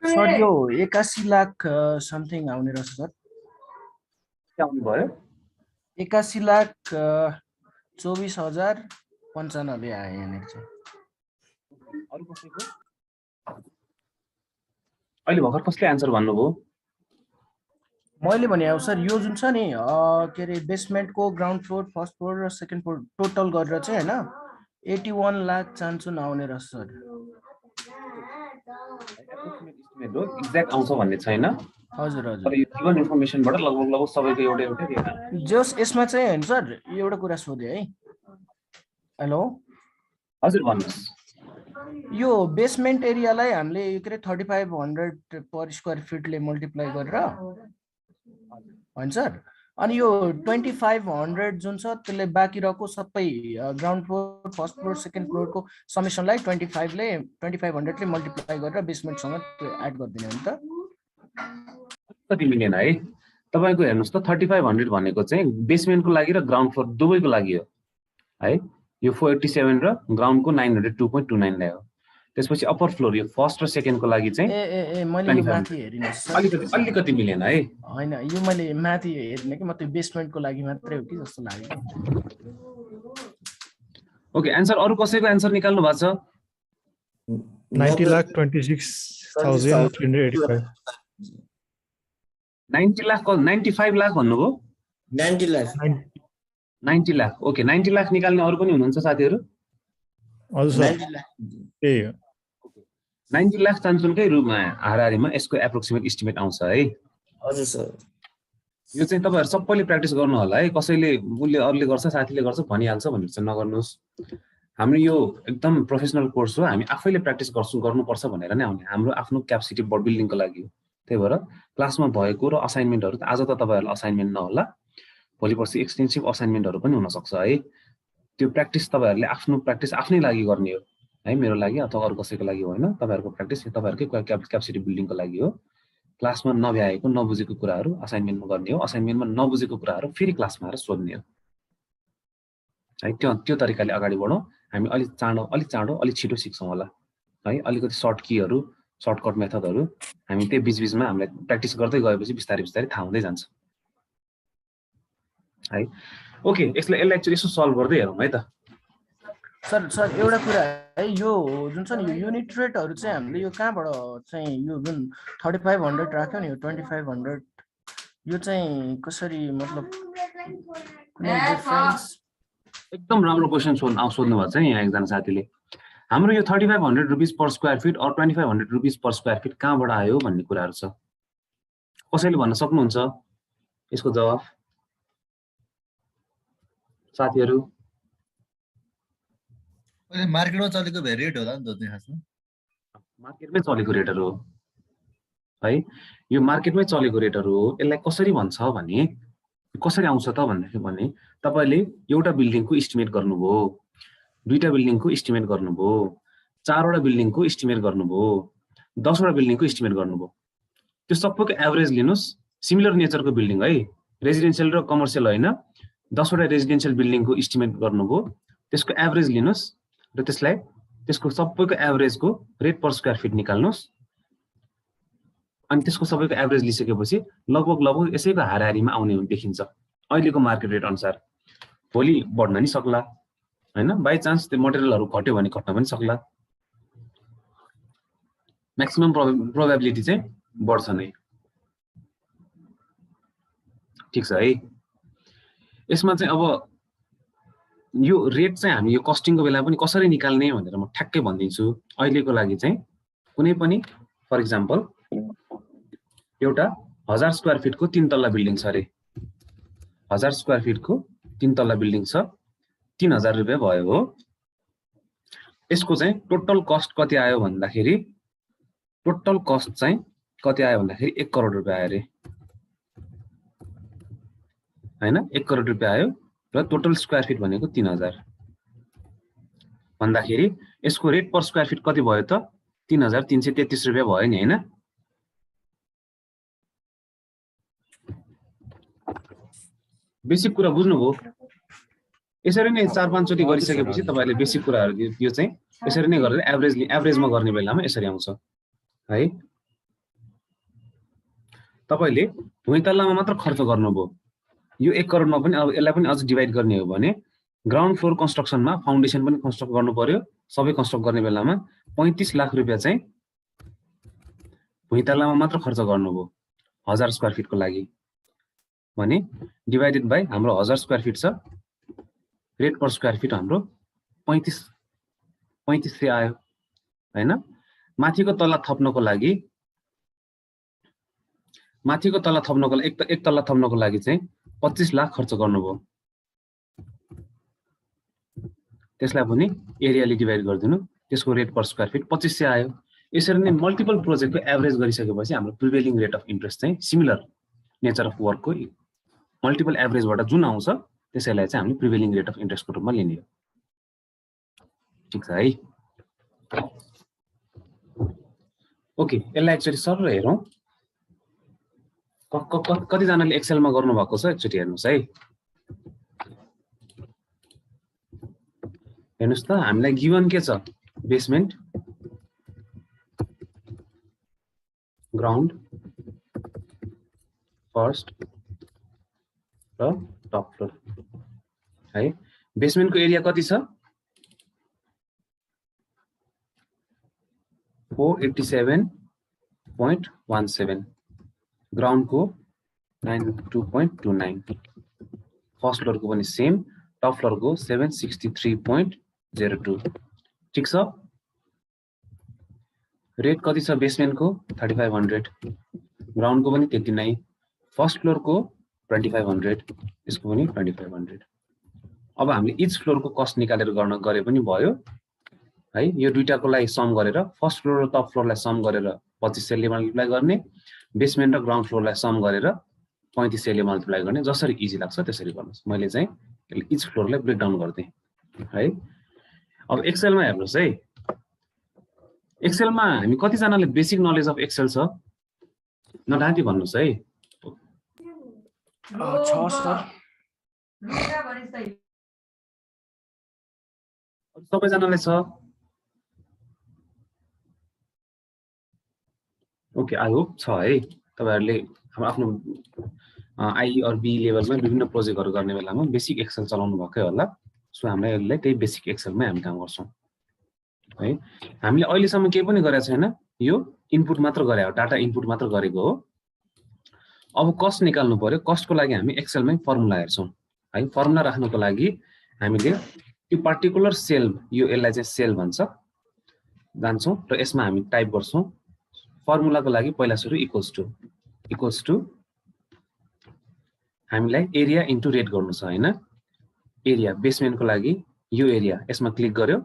सर यो 81 लाख समथिङ आउने रहेछ सर के आउनु भयो 81,24,095 आयो यहाँनिर चाहिँ। अरु कसैको अहिले भर्खर कसले आन्सर भन्नुभयो मैले भने अब सर यो जुन छ नि के अरे बेसमेन्टको ग्राउन्ड फ्लोर फर्स्ट फ्लोर र सेकेन्ड फ्लोर टोटल गरेर चाहिँ हैन 81 लाख चान्स नआउने रहेछ सर। एस्टिमेट हो एक्ज्याक्ट आउँछ भन्ने छैन हजुर तर हजुर यो गिभन इन्फर्मेसनबाट लगभग सबैको एउटा के जस यसमा चाहिँ हैन सर एउटा कुरा सोधे है। हेलो हजुर भन्नुस् यो बेसमेन्ट एरियालाई हामीले के अरे 3500 पर स्क्वायर फिटले मल्टिप्लाई गरेर होइन सर अनि यो 2500 जुन छ त्यसले बाँकी रहेको सबै ground floor first floor second फ्लोरको समेसनलाई 2500 ले मल्टिप्लाई गरेर बेसमेन्टसँग एड गरिदिने हो नि त। कति मिलियन है तपाईको हेर्नुस् त 3500 भनेको चाहिँ बेसमेन्टको लागि र ग्राउन्ड फ्लोर दुवैको लागि हो है। यो 487 र ग्राउन्डको 902.29 ल्यायो। त्यसपछि अप्पर फ्लोर यो फर्स्ट र सेकेन्डको लागि चाहिँ ए मैले यो माथि हेरिनस् सर अलिकति मिलियन है हैन यो मैले माथि हेरिन कि म त्यो बेसमेन्टको लागि मात्रै हो कि जस्तो लाग्यो। ओके आन्सर अरु कसैको आन्सर निकाल्नु भएको छ 90,26,385 90 लाख 95 लाख भन्नुभयो 90 लाख 90 लाख ओके 90 लाख निकाल्ने अरु पनि हुनुहुन्छ साथीहरु हजुर सर 90 लाख त्यही हो 90 लाख चान्चुनकै रूपमा हाराहारीमा यसको एप्रोक्सिमेट एस्टिमेट आउँछ है। हजुर सर यो चाहिँ तपाईहरु सबैले प्र्याक्टिस गर्नु होला है। कसैले उसले अरूले गर्छ साथीले गर्छ भनिहाल्छ भनेर चाहिँ नगर्नुस्। हाम्रो यो एकदम प्रोफेसनल कोर्स हो हामी आफैले प्र्याक्टिस गर्नुपर्छ भनेर नै आउने हाम्रो आफ्नो क्यापेसिटी बिल्डिङको लागि हो। त्यही भएर क्लासमा भएको र असाइनमेन्टहरु आज त तपाईहरुलाई असाइनमेन्ट नहोला भोलि पर्सि एक्सटेन्सिभ असाइनमेन्टहरु पनि हुन सक्छ है। त्यो प्र्याक्टिस तपाईहरुले आफ्नो प्र्याक्टिस आफ्नै लागि गर्ने हो है मेरो लागि अथवा अरु कसैको लागि होइन तपाईहरुको प्र्याक्टिस तपाईहरुकै क्यापेसिटी बिल्डिङको लागि हो। क्लासमा नभ्याएको नबुझेको कुराहरु असाइनमेन्टमा गर्ने हो असाइनमेन्टमा नबुझेको कुराहरु फेरि क्लासमा आएर सोध्ने हो है। त्यो तरिकाले अगाडि बढौं हामी अलि चाँडो अलि छिटो सिक्छौं होला है। अलिकति सर्ट कीहरु सर्टकट मेथडहरु हामी त्यही बीचबीचमा हामीलाई प्र्याक्टिस गर्दै गएपछि बिस्तारै थाहा हुँदै जान्छ है। ओके यसलाई एक्चुअली यसो सल्भ गर्दै हेरौँ है त सर एउटा कुरा है यो जुन छ नि यो युनिट रेटहरु चाहिँ हामीले यो कहाँबाट चाहिँ यो जुन 3500 राख्यो नि यो 2500 यो चाहिँ कसरी मतलब कुनै डिफरेन्स एकदम राम्रो क्वेशन सोध्नु भएको छ यहाँ एकजना साथीले हाम्रो यो 3500 रुपीस पर स्क्वायर फिट और 2500 रुपीस पर स्क्वायर फिट कहाँबाट आयो भन्ने कुराहरु छ। कसैले भन्न सक्नुहुन्छ यसको जवाफ साथीहरु? अहिले मार्केटमा चलेको रेट होला नि त त्यो खासमा मार्केटमै चलेको रेटहरु हो है। यो मार्केटमै चलेको रेटहरु हो। यसलाई कसरी भन्छ भने कसरी आउँछ त भन्दाखेरि तपाईले एउटा बिल्डिङको एस्टिमेट गर्नुभयो दुईटा बिल्डिङको एस्टिमेट गर्नुभयो चारवटा बिल्डिङको एस्टिमेट गर्नुभयो 10 वटा बिल्डिङको एस्टिमेट गर्नुभयो त्यो सबैको एभरेज लिनुस्। सिमिलर नेचरको बिल्डिङ है रेजिडेन्शियल र कमर्शियल हैन 10 वटा रेजिडेन्शियल बिल्डिङको एस्टिमेट गर्नुभयो त्यसको एभरेज लिनुस् र त्यसको सबैको एभरेजको रेट पर स्क्वायर फिट निकाल्नुस् अनि त्यसको सबैको एभरेज लिइसकेपछि लगभग यसैको हाराहारीमा आउने देखिन्छ अहिलेको मार्केट रेट अनुसार। भोलि बढ्न नि सक्ला हैन बाइ चान्स त्यो मटेरियलहरु घट्यो भने घट्न पनि सक्ला। म्याक्सिमम प्रोबेबिलिटी चाहिँ बढ्छ नै ठीक छ है। यसमा चाहिँ अब यो रेट चाहिँ हामी यो कस्टिङको बेला पनि कसरी निकाल्ने भनेर म ठ्याक्कै भन्दिन्छु। अहिलेको लागि चाहिँ कुनै पनि फर एक्जाम्पल एउटा 1000 स्क्वायर फिटको 3 तल्ला बिल्डिङ छ रे 1000 स्क्वायर फिटको 3 तल्ला बिल्डिङ छ 3000 रुपैयाँ भयो हो। यसको चाहिँ टोटल कस्ट कति आयो भन्दाखेरि 1 करोड रुपैयाँ आयो रे हैन 1 करोड रुपैयाँ आयो र टोटल स्क्वायर फिट भनेको 3000 भन्दाखेरि यसको रेट पर स्क्वायर फिट कति भयो त 3333 रुपैयाँ भयो नि हैन। बेसिक कुरा बुझ्नुभयो। यसरी नै 4-5 चोटी गरिसकेपछि तपाईहरुले बेसिक कुराहरु यो चाहिँ यसरी नै गरेर एभरेजमा गर्ने बेलामा यसरी आउँछ है। तपाईले भुइँ तल्लामा मात्र खर्च गर्नुभयो यो 1 करोडमा पनि अब यसलाई पनि अझ डिभाइड गर्ने हो भने ग्राउन्ड फ्लोर कन्स्ट्रक्सनमा फाउन्डेसन पनि कन्स्ट्रक्ट गर्नु पर्यो सबै कन्स्ट्रक्ट गर्ने बेलामा 35 लाख रुपैयाँ चाहिँ भुइँतल्लामा मात्र खर्च गर्नुभयो 1000 स्क्वायर फिटको लागि भने डिभाइडेड बाइ हाम्रो 1000 स्क्वायर फिट छ रेट पर स्क्वायर फिट हाम्रो 3500 आयो हैन माथिको तल्ला थप्नको लागि एक तल्ला थप्नको लागि चाहिँ 25 लाख खर्च गर्नुभयो त्यसलाई पनि एरियाले डिभाइड गरिदिनु त्यसको रेट पर स्क्वायर फिट 2500 आयो यसरी नै मल्टिपल प्रोजेक्टको एभरेज गरिसकेपछि हाम्रो प्रिभेलिङ रेट अफ इन्ट्रेस्ट चाहिँ सिमिलर नेचर अफ वर्कको मल्टिपल एभरेजबाट जुन आउँछ त्यसैलाई चाहिँ हामीले प्रिभेलिङ रेट अफ इन्ट्रेस्टको रूपमा लिने हो ठीक छ है ओके यसलाई एकचोटि सर हेरौँ कतिजनाले एक्सेलमा गर्नुभएको छ एकचोटि हेर्नुहोस् है हेर्नुहोस् त हामीलाई गिभन के छ बेसमेन्ट ग्राउन्ड फर्स्ट र टप फ्लोर है बेसमेन्टको एरिया कति छ 487.17 ग्राउन्डको 92.29 फर्स्ट फ्लोरको पनि सेम टप फ्लोरको 763.02 ठीक छ रेट कति छ बेसमेन्टको 3500 ग्राउन्डको पनि त्यति नै फर्स्ट फ्लोरको 2500 यसको पनि 2500 अब हामीले इच फ्लोरको कस्ट निकालेर गरे पनि भयो है यो दुईटाको लागि सम गरेर फर्स्ट फ्लोर र टप फ्लोरलाई सम गरेर 2500 ले मल्टिप्लाई गर्ने बेसमेन्ट र ग्राउन्ड फ्लोरलाई सम गरेर 3500 ले मल्टिप्लाई गर्ने जसरी इजी लाग्छ त्यसरी गर्नुस् मैले चाहिँ इच फ्लोरलाई ब्रेक डाउन गर्दै है अब एक्सेलमा हेर्नुस् है एक्सेलमा हामी कति जनाले बेसिक नलेज अफ एक्सेल छ नडाँटी भन्नुस् है सबैजनाले छ ओके आई होप छ है तपाईहरुले आफ्नो आई अर बी लेभलमा विभिन्न प्रोजेक्टहरु गर्ने बेलामा बेसिक एक्सेल चलाउनु भकै होला सो हामीले यसलाई त्यही बेसिक एक्सेलमै हामी काम गर्छौं है हामीले अहिले सम्म केही पनि गरेको छैन यो इनपुट मात्र गरे हो डाटा इनपुट मात्र गरेको हो अब कस्ट निकाल्नु पर्यो कस्टको लागि हामी एक्सेलमै फर्मुला हेर्छौं है फर्मुला राख्नको लागि हामीले यो पर्टिकुलर सेल यो यसलाई चाहिँ सेल भन्छ जान्छौं र यसमा हामी टाइप गर्छौं फर्मुलाको लागि पहिला सुरु इक्वल्स टु हामीलाई एरिया इन्टु रेट गर्नु छ हैन एरिया बेसमेन्टको लागि यो एरिया यसमा क्लिक गर्यो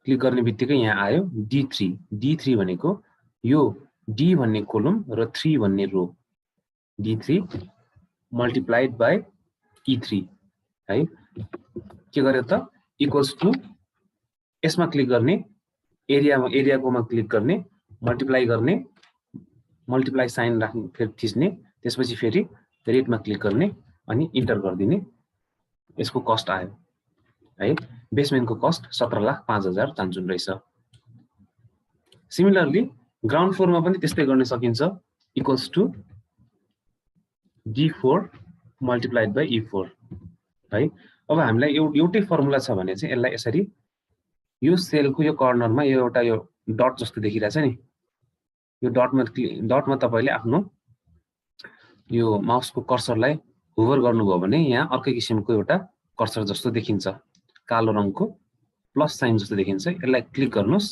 क्लिक गर्ने बित्तिकै यहाँ आयो D3 भनेको यो D भन्ने कोलम र 3 भन्ने रो D3 मल्टिप्लाइड बाइ E3 है के गर्यो त इक्वल्स टु यसमा क्लिक गर्ने एरियाकोमा क्लिक गर्ने मल्टिप्लाई साइन राख्ने फेरि थिच्ने त्यसपछि फेरि रेटमा क्लिक गर्ने अनि इन्टर गर्दिने यसको कस्ट आयो है बेसमेन्टको कस्ट 17,05,000 जान्छुन रहेछ सिमिलरली ग्राउन्ड फ्लोरमा पनि त्यस्तै गर्न सकिन्छ equals to D4 multiplied by E4 है अब हामीलाई एउटै फर्मुला छ भने चाहिँ यसलाई यसरी यो सेलको यो कर्नरमा यो एउटा यो डट जस्तो देखिरहेछ नि यो डटमा तपाईले आफ्नो यो माउसको कर्सरलाई होभर गर्नुभयो भने यहाँ अर्कै किसिमको एउटा कर्सर जस्तो देखिन्छ कालो रङको प्लस साइन जस्तो देखिन्छ यसलाई क्लिक गर्नुस्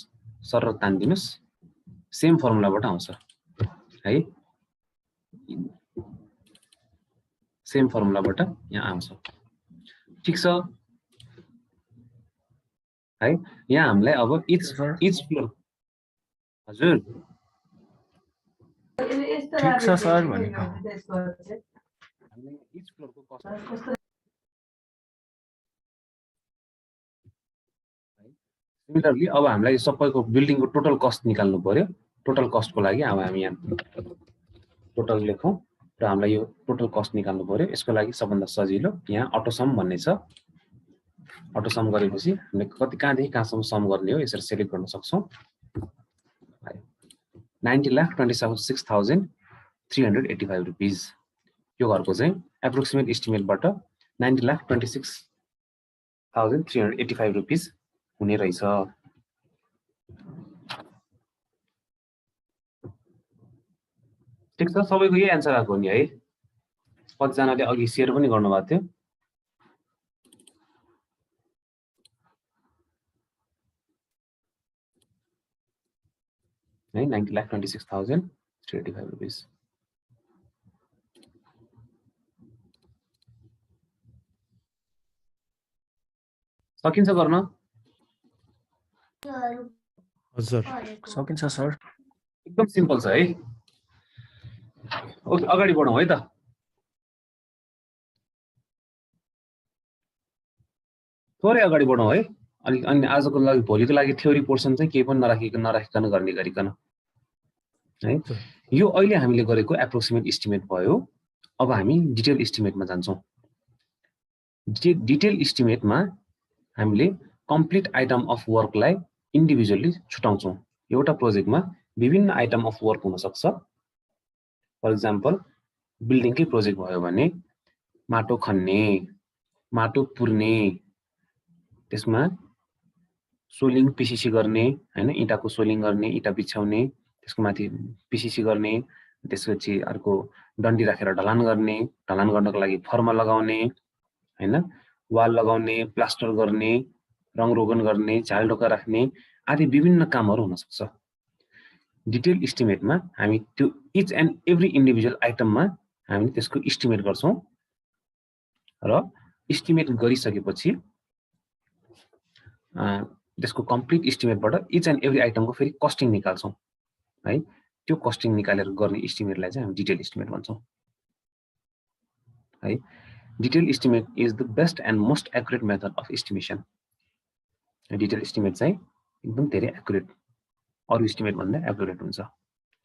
सरर तान्दिनुस् सेम फर्मुलाबाट आउँछ है सेम फर्मुलाबाट यहाँ आउँछ ठीक छ है यहाँ हामीलाई अब इच फ्लोर हजुर ठीक छ सर भनेको इच फ्लोरको कस्ट सिमिलरली अब हामीलाई सबैको बिल्डिङको टोटल कस्ट निकाल्नु पर्यो टोटल कस्टको लागि अब हामी यहाँ टोटल लेखौं र हामीलाई यो टोटल कस्ट निकाल्नु पर्यो यसको लागि सबभन्दा सजिलो यहाँ अटो सम भन्ने छ अटो सम गरेपछि हामीले कति कहाँदेखि कहाँसम्म सम गर्ने हो यसरी सेलेक्ट गर्न सक्छौं 90,26,385 रुपैयाँ यो घरको चाहिँ एप्रोक्सिमेट एस्टिमेटबाट 90,26,385 रुपिस हुने रहेछ। ठिक छ, सबैको यही एन्सर आएको नि है। कतिजनाले अघि सेयर पनि गर्नुभएको थियो। है 90,26,385 रुपिस। सकिन्छ गर्न? हजुर सकिन्छ सर। एकदम सिम्पल छ है। ओके, अगाडि बढौँ है त। थोरै अगाडि बढौँ है। अनि आजको लागि भोलिको लागि थ्योरी पोर्सन चाहिँ केही पनि नराखिकन गर्ने गरिकन है। यो अहिले हामीले गरेको एप्रोक्सिमेट एस्टिमेट भयो। अब हामी डिटेल एस्टिमेटमा जान्छौँ। डिटेल एस्टिमेटमा हामीले कम्प्लिट आइटम अफ वर्कलाई इन्डिभिजुअली छुटाउँछौँ। एउटा प्रोजेक्टमा विभिन्न आइटम अफ वर्क हुन सक्छ। फर एक्जाम्पल बिल्डिङकै प्रोजेक्ट भयो भने माटो खन्ने, माटो पुर्ने, त्यसमा सोलिङ पिसिसी गर्ने हैन, इटाको सोलिङ गर्ने, इटा बिछ्याउने, त्यसको माथि पिसिसी गर्ने, त्यसपछि अर्को डन्डी राखेर ढलान गर्ने, ढलान गर्नको लागि फर्मा लगाउने हैन, वाल लगाउने, प्लास्टर गर्ने, रङ रोगन गर्ने, झाल ढोका राख्ने आदि विभिन्न कामहरू हुन सक्छ। डिटेल एस्टिमेटमा हामी त्यो इच एन्ड एभ्री इन्डिभिजुअल आइटममा हामी त्यसको एस्टिमेट गर्छौं र एस्टिमेट गरिसकेपछि त्यसको कम्प्लिट एस्टिमेटबाट इच एन्ड एभ्री आइटमको फेरि कस्टिङ निकाल्छौं है। त्यो कस्टिङ निकालेर गर्ने एस्टिमेटलाई चाहिँ हामी डिटेल एस्टिमेट भन्छौं है। Detail estimate is the best and most accurate method of estimation. Detail estimate चाहिँ एकदम धेरै एक्युरेट, अरु एस्टिमेट भन्दा एक्युरेट हुन्छ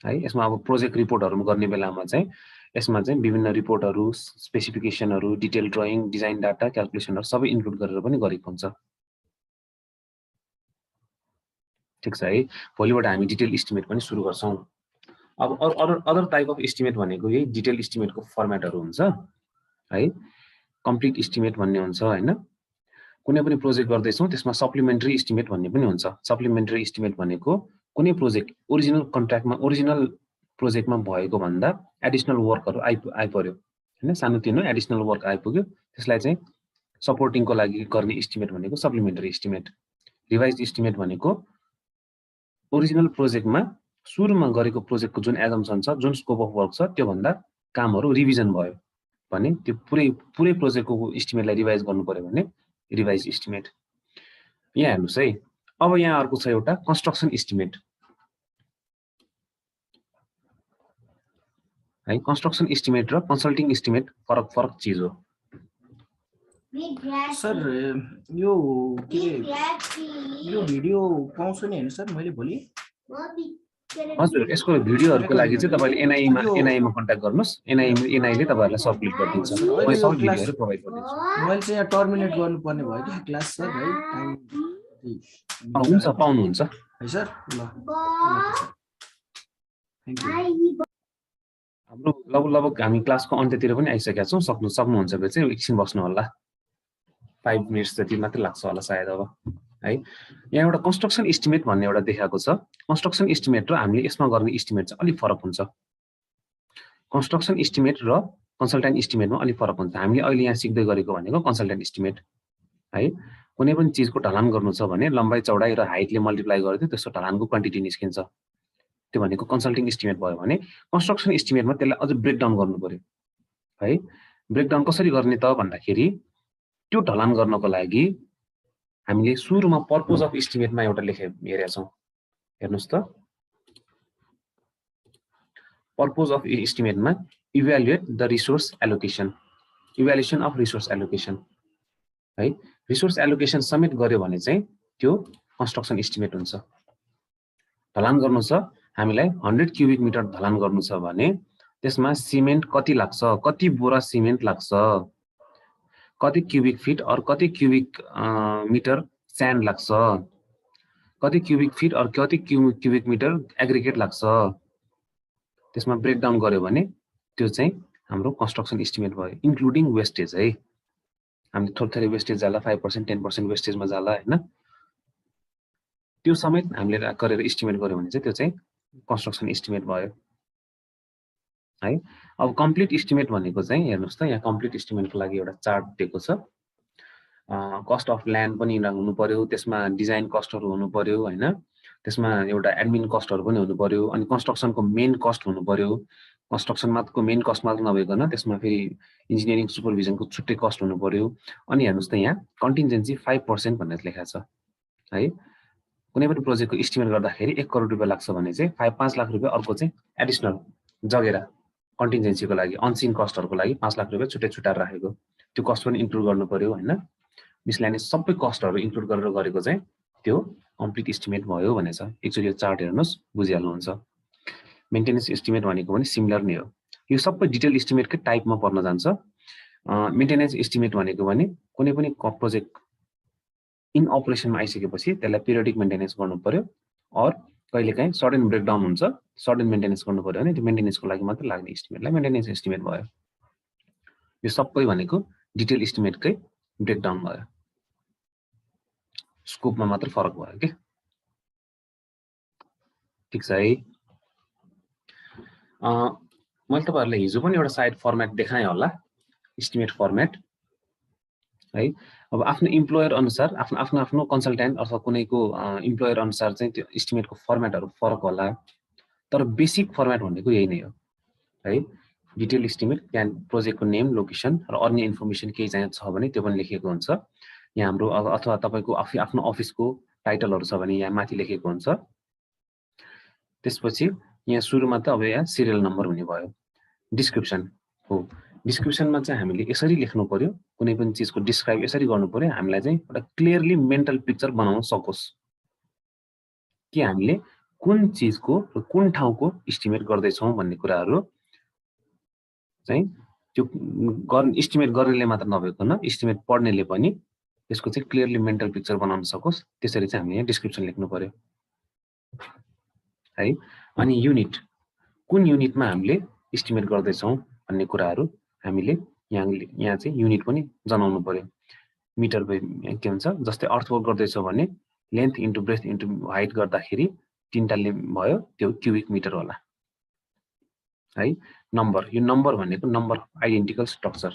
है। यसमा अब प्रोजेक्ट रिपोर्टहरु गर्ने बेलामा चाहिँ यसमा चाहिँ विभिन्न रिपोर्टहरु, स्पेसिफिकेसनहरु, डिटेल ड्राइङ, डिजाइन डाटा, क्याल्कुलेसनहरु सबै इन्क्लुड गरेर पनि गरेको हुन्छ। ठीक छ है। भोलिबाट हामी डिटेल एस्टिमेट पनि सुरु गर्छौं। अब अदर टाइप अफ एस्टिमेट भनेको यही डिटेल एस्टिमेटको फर्मेटहरु हुन्छ है। कम्प्लिट एस्टिमेट भन्ने हुन्छ हैन। कुनै पनि प्रोजेक्ट गर्दैछौं त्यसमा सप्लिमेन्टरी एस्टिमेट भन्ने पनि हुन्छ। सप्लिमेन्टरी एस्टिमेट भनेको कुनै प्रोजेक्ट ओरिजिनल कन्ट्र्याक्टमा ओरिजिनल प्रोजेक्टमा भएको भन्दा एडिशनल वर्कहरु आइपर्यो हैन, सानोतिनो एडिशनल वर्क आइपुग्यो, त्यसलाई चाहिँ सपोर्टिङको लागि गर्ने एस्टिमेट भनेको सप्लिमेन्टरी एस्टिमेट। रिभाइज्ड एस्टिमेट भनेको ओरिजिनल प्रोजेक्टमा सुरुमा गरेको प्रोजेक्टको जुन एजम्पसन छ, जुन स्कोप अफ वर्क छ, त्यो भन्दा कामहरु रिभिजन भयो भने त्यो पुरै प्रोजेक्टको एस्टिमेटलाई रिभाइज गर्नु पर्यो भने रिभाइज एस्टिमेट। यहाँ हेर्नुस् है। अब यहाँ अर्को छ एउटा कन्स्ट्रक्सन एस्टिमेट है। कन्स्ट्रक्सन एस्टिमेट र कन्सल्टिङ एस्टिमेट फरक चिज हो। सर यो भिडियो पाउँछु नि हैन सर मैले भोलि? हजुर, यसको भिडियोहरुको लागि चाहिँ तपाईले एनआईमा कन्ट्याक्ट गर्नुस्। एनआईले तपाईहरुलाई सबमिट गरिदिन्छ। मैले सबै भिडियोहरु प्रोभाइड गरिदिन्छु। मैले चाहिँ यहाँ टर्मिनेट गर्नुपर्ने भयो कि क्लास सर है। हुन्छ, पाउनुहुन्छ है सर। ल थ्यांक यू। हाम्रो लगभग हामी क्लासको अन्त्यतिर पनि आइसकेका छौं। सक्नुहुन्छ भने चाहिँ एकछिन बस्नु होला। 5 मिनेट्स जति मात्र लाग्छ होला सायद अब है। यहाँ एउटा कन्स्ट्रक्सन एस्टिमेट भन्ने एउटा देखाएको छ। कन्स्ट्रक्सन एस्टिमेट र हामीले यसमा गर्ने एस्टिमेट चाहिँ अलि फरक हुन्छ। कन्स्ट्रक्सन एस्टिमेट र कन्सल्टेन्ट एस्टिमेटमा अलि फरक हुन्छ। हामीले अहिले यहाँ सिक्दै गरेको भनेको कन्सल्टेन्ट एस्टिमेट है। कुनै पनि चीजको ढलान गर्नु छ भने लम्बाई, चौडाई र हाइटले मल्टिप्लाई गर्दै त्यसको ढलानको क्वान्टिटी निस्किन्छ। त्यो भनेको कन्सल्टिङ एस्टिमेट भयो भने कन्स्ट्रक्सन एस्टिमेटमा त्यसलाई अझ ब्रेकडाउन गर्नु पर्यो है। ब्रेकडाउन कसरी गर्ने त भन्दाखेरि त्यो ढलान गर्नको लागि हामीले सुरुमा पर्पज अफ एस्टिमेटमा एउटा हेरेका छौं। हेर्नुस् त, पर्पज अफ एस्टिमेटमा evaluate the resource allocation, evaluation of resource allocation है। रिसोर्स एलोकेसन समेत गर्यो भने चाहिँ त्यो कन्स्ट्रक्सन एस्टिमेट हुन्छ। ढलान गर्नु छ, हामीलाई 100 क्युबिक मिटर ढलान गर्नु छ भने त्यसमा सिमेन्ट कति लाग्छ, कति बोरा सिमेन्ट लाग्छ, कति क्युबिक फिट और कति क्युबिक मिटर स्यान्ड लाग्छ, कति क्युबिक फिट और कति क्युबिक मिटर एग्रिगेट लाग्छ। त्यसमा ब्रेकडाउन गर्यो भने त्यो चाहिँ हाम्रो कन्स्ट्रक्सन एस्टिमेट भयो इन्क्लुडिङ वेस्टेज है। हामीले थोरै वेस्टेज जाला 5% 10% वेस्टेजमा जाला हैन, त्यो समेत हामीले गरेर एस्टिमेट गर्यो भने चाहिँ त्यो चाहिँ कन्स्ट्रक्सन एस्टिमेट भयो है। अब कम्प्लिट एस्टिमेट भनेको चाहिँ हेर्नुस् त, यहाँ कम्प्लिट एस्टिमेटको लागि एउटा चार्ट दिएको छ। कस्ट अफ ल्यान्ड पनि हुनु पर्यो, त्यसमा डिजाइन कस्टहरु हुनु पर्यो हैन, त्यसमा एउटा एडमिन कस्टहरु पनि हुनु पर्यो, अनि कन्स्ट्रक्सनको मेन कस्ट हुनु पर्यो। कन्स्ट्रक्सन मात्रको मेन कस्ट मात्र नभइकन त्यसमा फेरि इन्जिनियरिङ सुपरभिजनको छुट्टै कस्ट हुनु पर्यो। अनि हेर्नुस् त यहाँ कन्टिन्जेन्सी 5% भनेर लेखा छ है। कुनै पनि प्रोजेक्टको एस्टिमेट गर्दाखेरि 1 करोड रुपैयाँ लाग्छ भने चाहिँ 5 लाख रुपैयाँ अर्को चाहिँ एडिसनल जगेरा कन्टिन्जेन्सीको लागि, अनसिन कस्टहरुको लागि 5 लाख रुपैयाँ छुट्टै छुट्टाएर राखेको, त्यो कस्ट पनि इन्क्लुड गर्नु पर्यो हैन। मिसलेनियस सबै कस्टहरु इन्क्लुड गरेर गरेको चाहिँ त्यो कम्प्लिट एस्टिमेट भयो भनेछ। एकचोटी यो चार्ट हेर्नुस् बुझिहाल्नुहुन्छ। मेन्टेनेन्स एस्टिमेट भनेको पनि सिमिलर नै हो, यो सबै डिटेल एस्टिमेटकै टाइपमा पर्न जान्छ। मेन्टेनेन्स एस्टिमेट भनेको भने कुनै पनि प्रोजेक्ट इन अपरेसनमा आइसकेपछि त्यसलाई पिरियडिक मेन्टेनेन्स गर्नु पर्यो, और कहिलेकाहीँ सडन ब्रेकडाउन हुन्छ, सडन मेन्टेनेन्स गर्नु पर्यो भने त्यो मेन्टेनेन्सको लागि मात्र लाग्ने एस्टिमेटलाई मेन्टेनेन्स एस्टिमेट भयो। यो सबै भनेको डिटेल एस्टिमेटकै ब्रेकडाउन भयो, स्कोपमा मात्र फरक भयो के। ठीक छ है। मैले तपाईहरुलाई हिजो पनि एउटा साइड फर्मेट देखाएँ होला, एस्टिमेट फर्मेट है। अब आफ्नो इम्प्लोयर अनुसार आफ्नो कन्सल्टेन्ट अथवा कुनैको इम्प्लोयर अनुसार चाहिँ त्यो एस्टिमेटको फर्मेटहरु फरक होला, तर बेसिक फर्मेट भनेको यही नै हो है। डिटेल एस्टिमेट, त्यहाँ प्रोजेक्टको नेम, लोकेसन र अन्य इन्फर्मेसन केही चाहिन्छ छ भने त्यो पनि लेखेको हुन्छ यहाँ हाम्रो, अथवा तपाईको आफ्नो अफिसको टाइटलहरु छ भने यहाँ माथि लेखेको हुन्छ। त्यसपछि यहाँ सुरुमा त अब यहाँ सिरियल नम्बर हुने भयो। डिस्क्रिप्सन हो, डिस्क्रिप्सनमा चाहिँ हामीले यसरी लेख्नु पर्यो, कुनै पनि चीजको डिस्क्राइब यसरी गर्नु पर्यो, हामीलाई चाहिँ एउटा क्लियरली मेन्टल पिक्चर बनाउन सकोस् कि हामीले कुन चीजको र कुन ठाउँको एस्टिमेट गर्दै छौं भन्ने कुराहरु चाहिँ त्यो एस्टिमेट गर्नेले मात्र नभइकन एस्टिमेट पढ्नेले पनि त्यसको चाहिँ क्लियरली मेन्टल पिक्चर बनाउन सकोस्, त्यसरी चाहिँ हामीले यहाँ डिस्क्रिप्सन लेख्नु पर्यो है। अनि युनिट, कुन युनिटमा हामीले एस्टिमेट गर्दै छौं भन्ने कुराहरु हामीले यहाँ चाहिँ युनिट पनि जनाउनु पर्यो। मिटर बाइ के हुन्छ, जस्तै अर्थवर्क गर्दै छौं भने length into breadth into height गर्दाखेरि 3टा भयो, त्यो क्युबिक मिटर होला है। नम्बर, यो नम्बर भनेको number identical structure.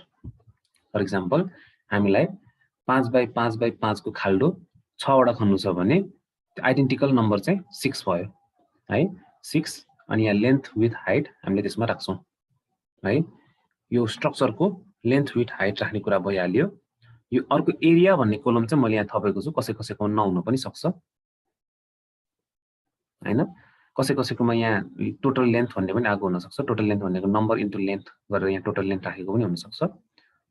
For example हामीलाई 5 बाइ 5 बाइ 5 को खाल्डो 6 वटा खन्नु छ भने त्यो आइडेन्टिकल नम्बर चाहिँ 6 भयो है, 6। अनि यहाँ लेन्थ विथ हाइट हामीले त्यसमा राख्छौं है। यो स्ट्रक्चरको लेन्थ विथ हाइट राख्ने कुरा भइहाल्यो। यो अर्को एरिया भन्ने कोलम चाहिँ मैले यहाँ थपेको छु, कसैको नहुन पनि सक्छ हैन। कसैकोमा यहाँ टोटल लेन्थ भन्ने पनि आएको हुन सक्छ, टोटल लेन्थ भनेको नम्बर इन्टु लेन्थ गरेर यहाँ टोटल लेन्थ राखेको पनि हुन सक्छ।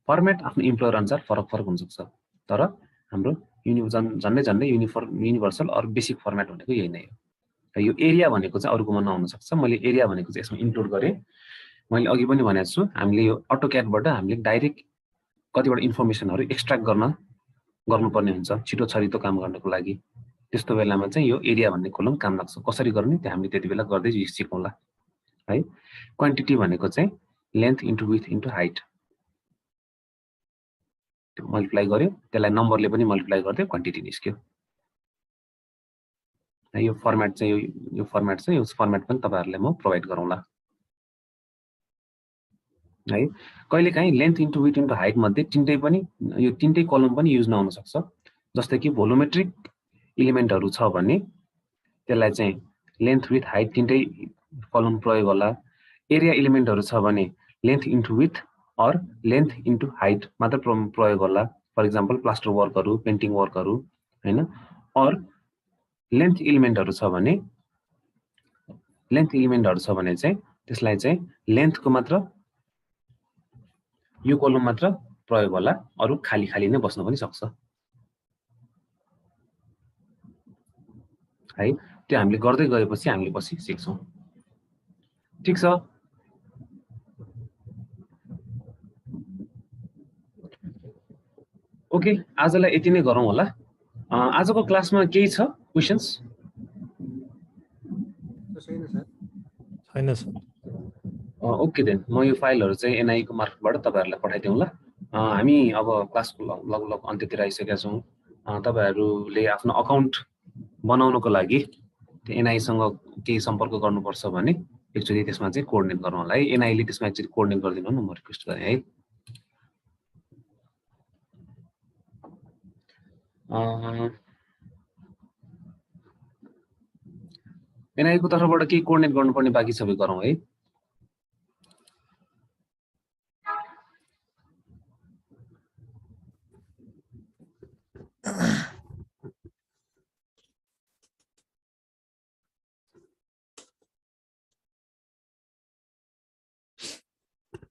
फर्मेट आफ्नो इम्प्लोयर अनुसार फरक हुन सक्छ, तर हाम्रो झन्डै युनिभर्सल अर बेसिक फर्मेट भनेको यही नै हो। यो एरिया भनेको चाहिँ अरूकोमा नहुन सक्छ, मैले एरिया भनेको चाहिँ यसमा इन्क्लुड गरेँ। मैले अघि पनि भनेको छु, हामीले यो अटोक्याडबाट हामीले डाइरेक्ट कतिवटा इन्फर्मेसनहरु एक्सट्र्याक्ट गर्नुपर्ने हुन्छ छिटो छरितो काम गर्नको लागि। त्यस्तो बेलामा चाहिँ यो एरिया भन्ने कोलम काम लाग्छ। कसरी गर्ने त्यो हामीले त्यति बेला गर्दै सिकौँला है। क्वान्टिटी भनेको चाहिँ length into with into height, त्यो मल्टिप्लाई गर्यो, त्यसलाई नम्बरले पनि मल्टिप्लाई गर्दै क्वान्टिटी निस्क्यो। यो फर्मेट चाहिँ यो फर्मेट पनि तपाईहरुलाई म प्रोवाइड गरौँला है। कहिलेकाहीँ length into with into height मध्ये तीनटै कलम पनि युज नहुन सक्छ। जस्तै कि भोलोमेट्रिक एलिमेन्टहरु छ भने त्यसलाई चाहिँ लेन्थ विथ हाइट तीनटै कलम प्रयोग होला। एरिया एलिमेन्टहरु छ भने length into with or length into height मात्र प्रयोग होला। फर एक्जाम्पल प्लास्टर वर्कहरु, पेन्टिङ वर्कहरु हैन। अर लेन्थ एलिमेन्टहरु छ भने चाहिँ त्यसलाई चाहिँ लेन्थको मात्र यो कोलम मात्र प्रयोग होला, अरु खाली नै बस्न पनि सक्छ है। त्यो हामीले गर्दै गएपछि हामीले पछि सिक्छौं। ठीक छ। ओके, आजलाई यति नै गरौँ होला। आजको क्लासमा केही छ क्वेशन्स? छैन सर। ओके देन म यो फाइलहरू चाहिँ एनआई को मार्फतबाट तपाईहरुलाई पठाइदिउँला। हामी अब क्लासको लगभग अन्त्यतिर आइसकेका छौँ। तपाईहरुले आफ्नो अकाउन्ट बनाउनको लागि एनआई सँग केही सम्पर्क गर्नुपर्छ भने एकचोटि त्यसमा चाहिँ कोअर्डिनेट गरौँ होला है। एनआई ले त्यसमा एकचोटि कोअर्डिनेट गरिदिनु न, म रिक्वेस्ट गरे है। एनआई को तर्फबाट केही कोअर्डिनेट गर्नुपर्ने बाँकी सबै गरौँ है।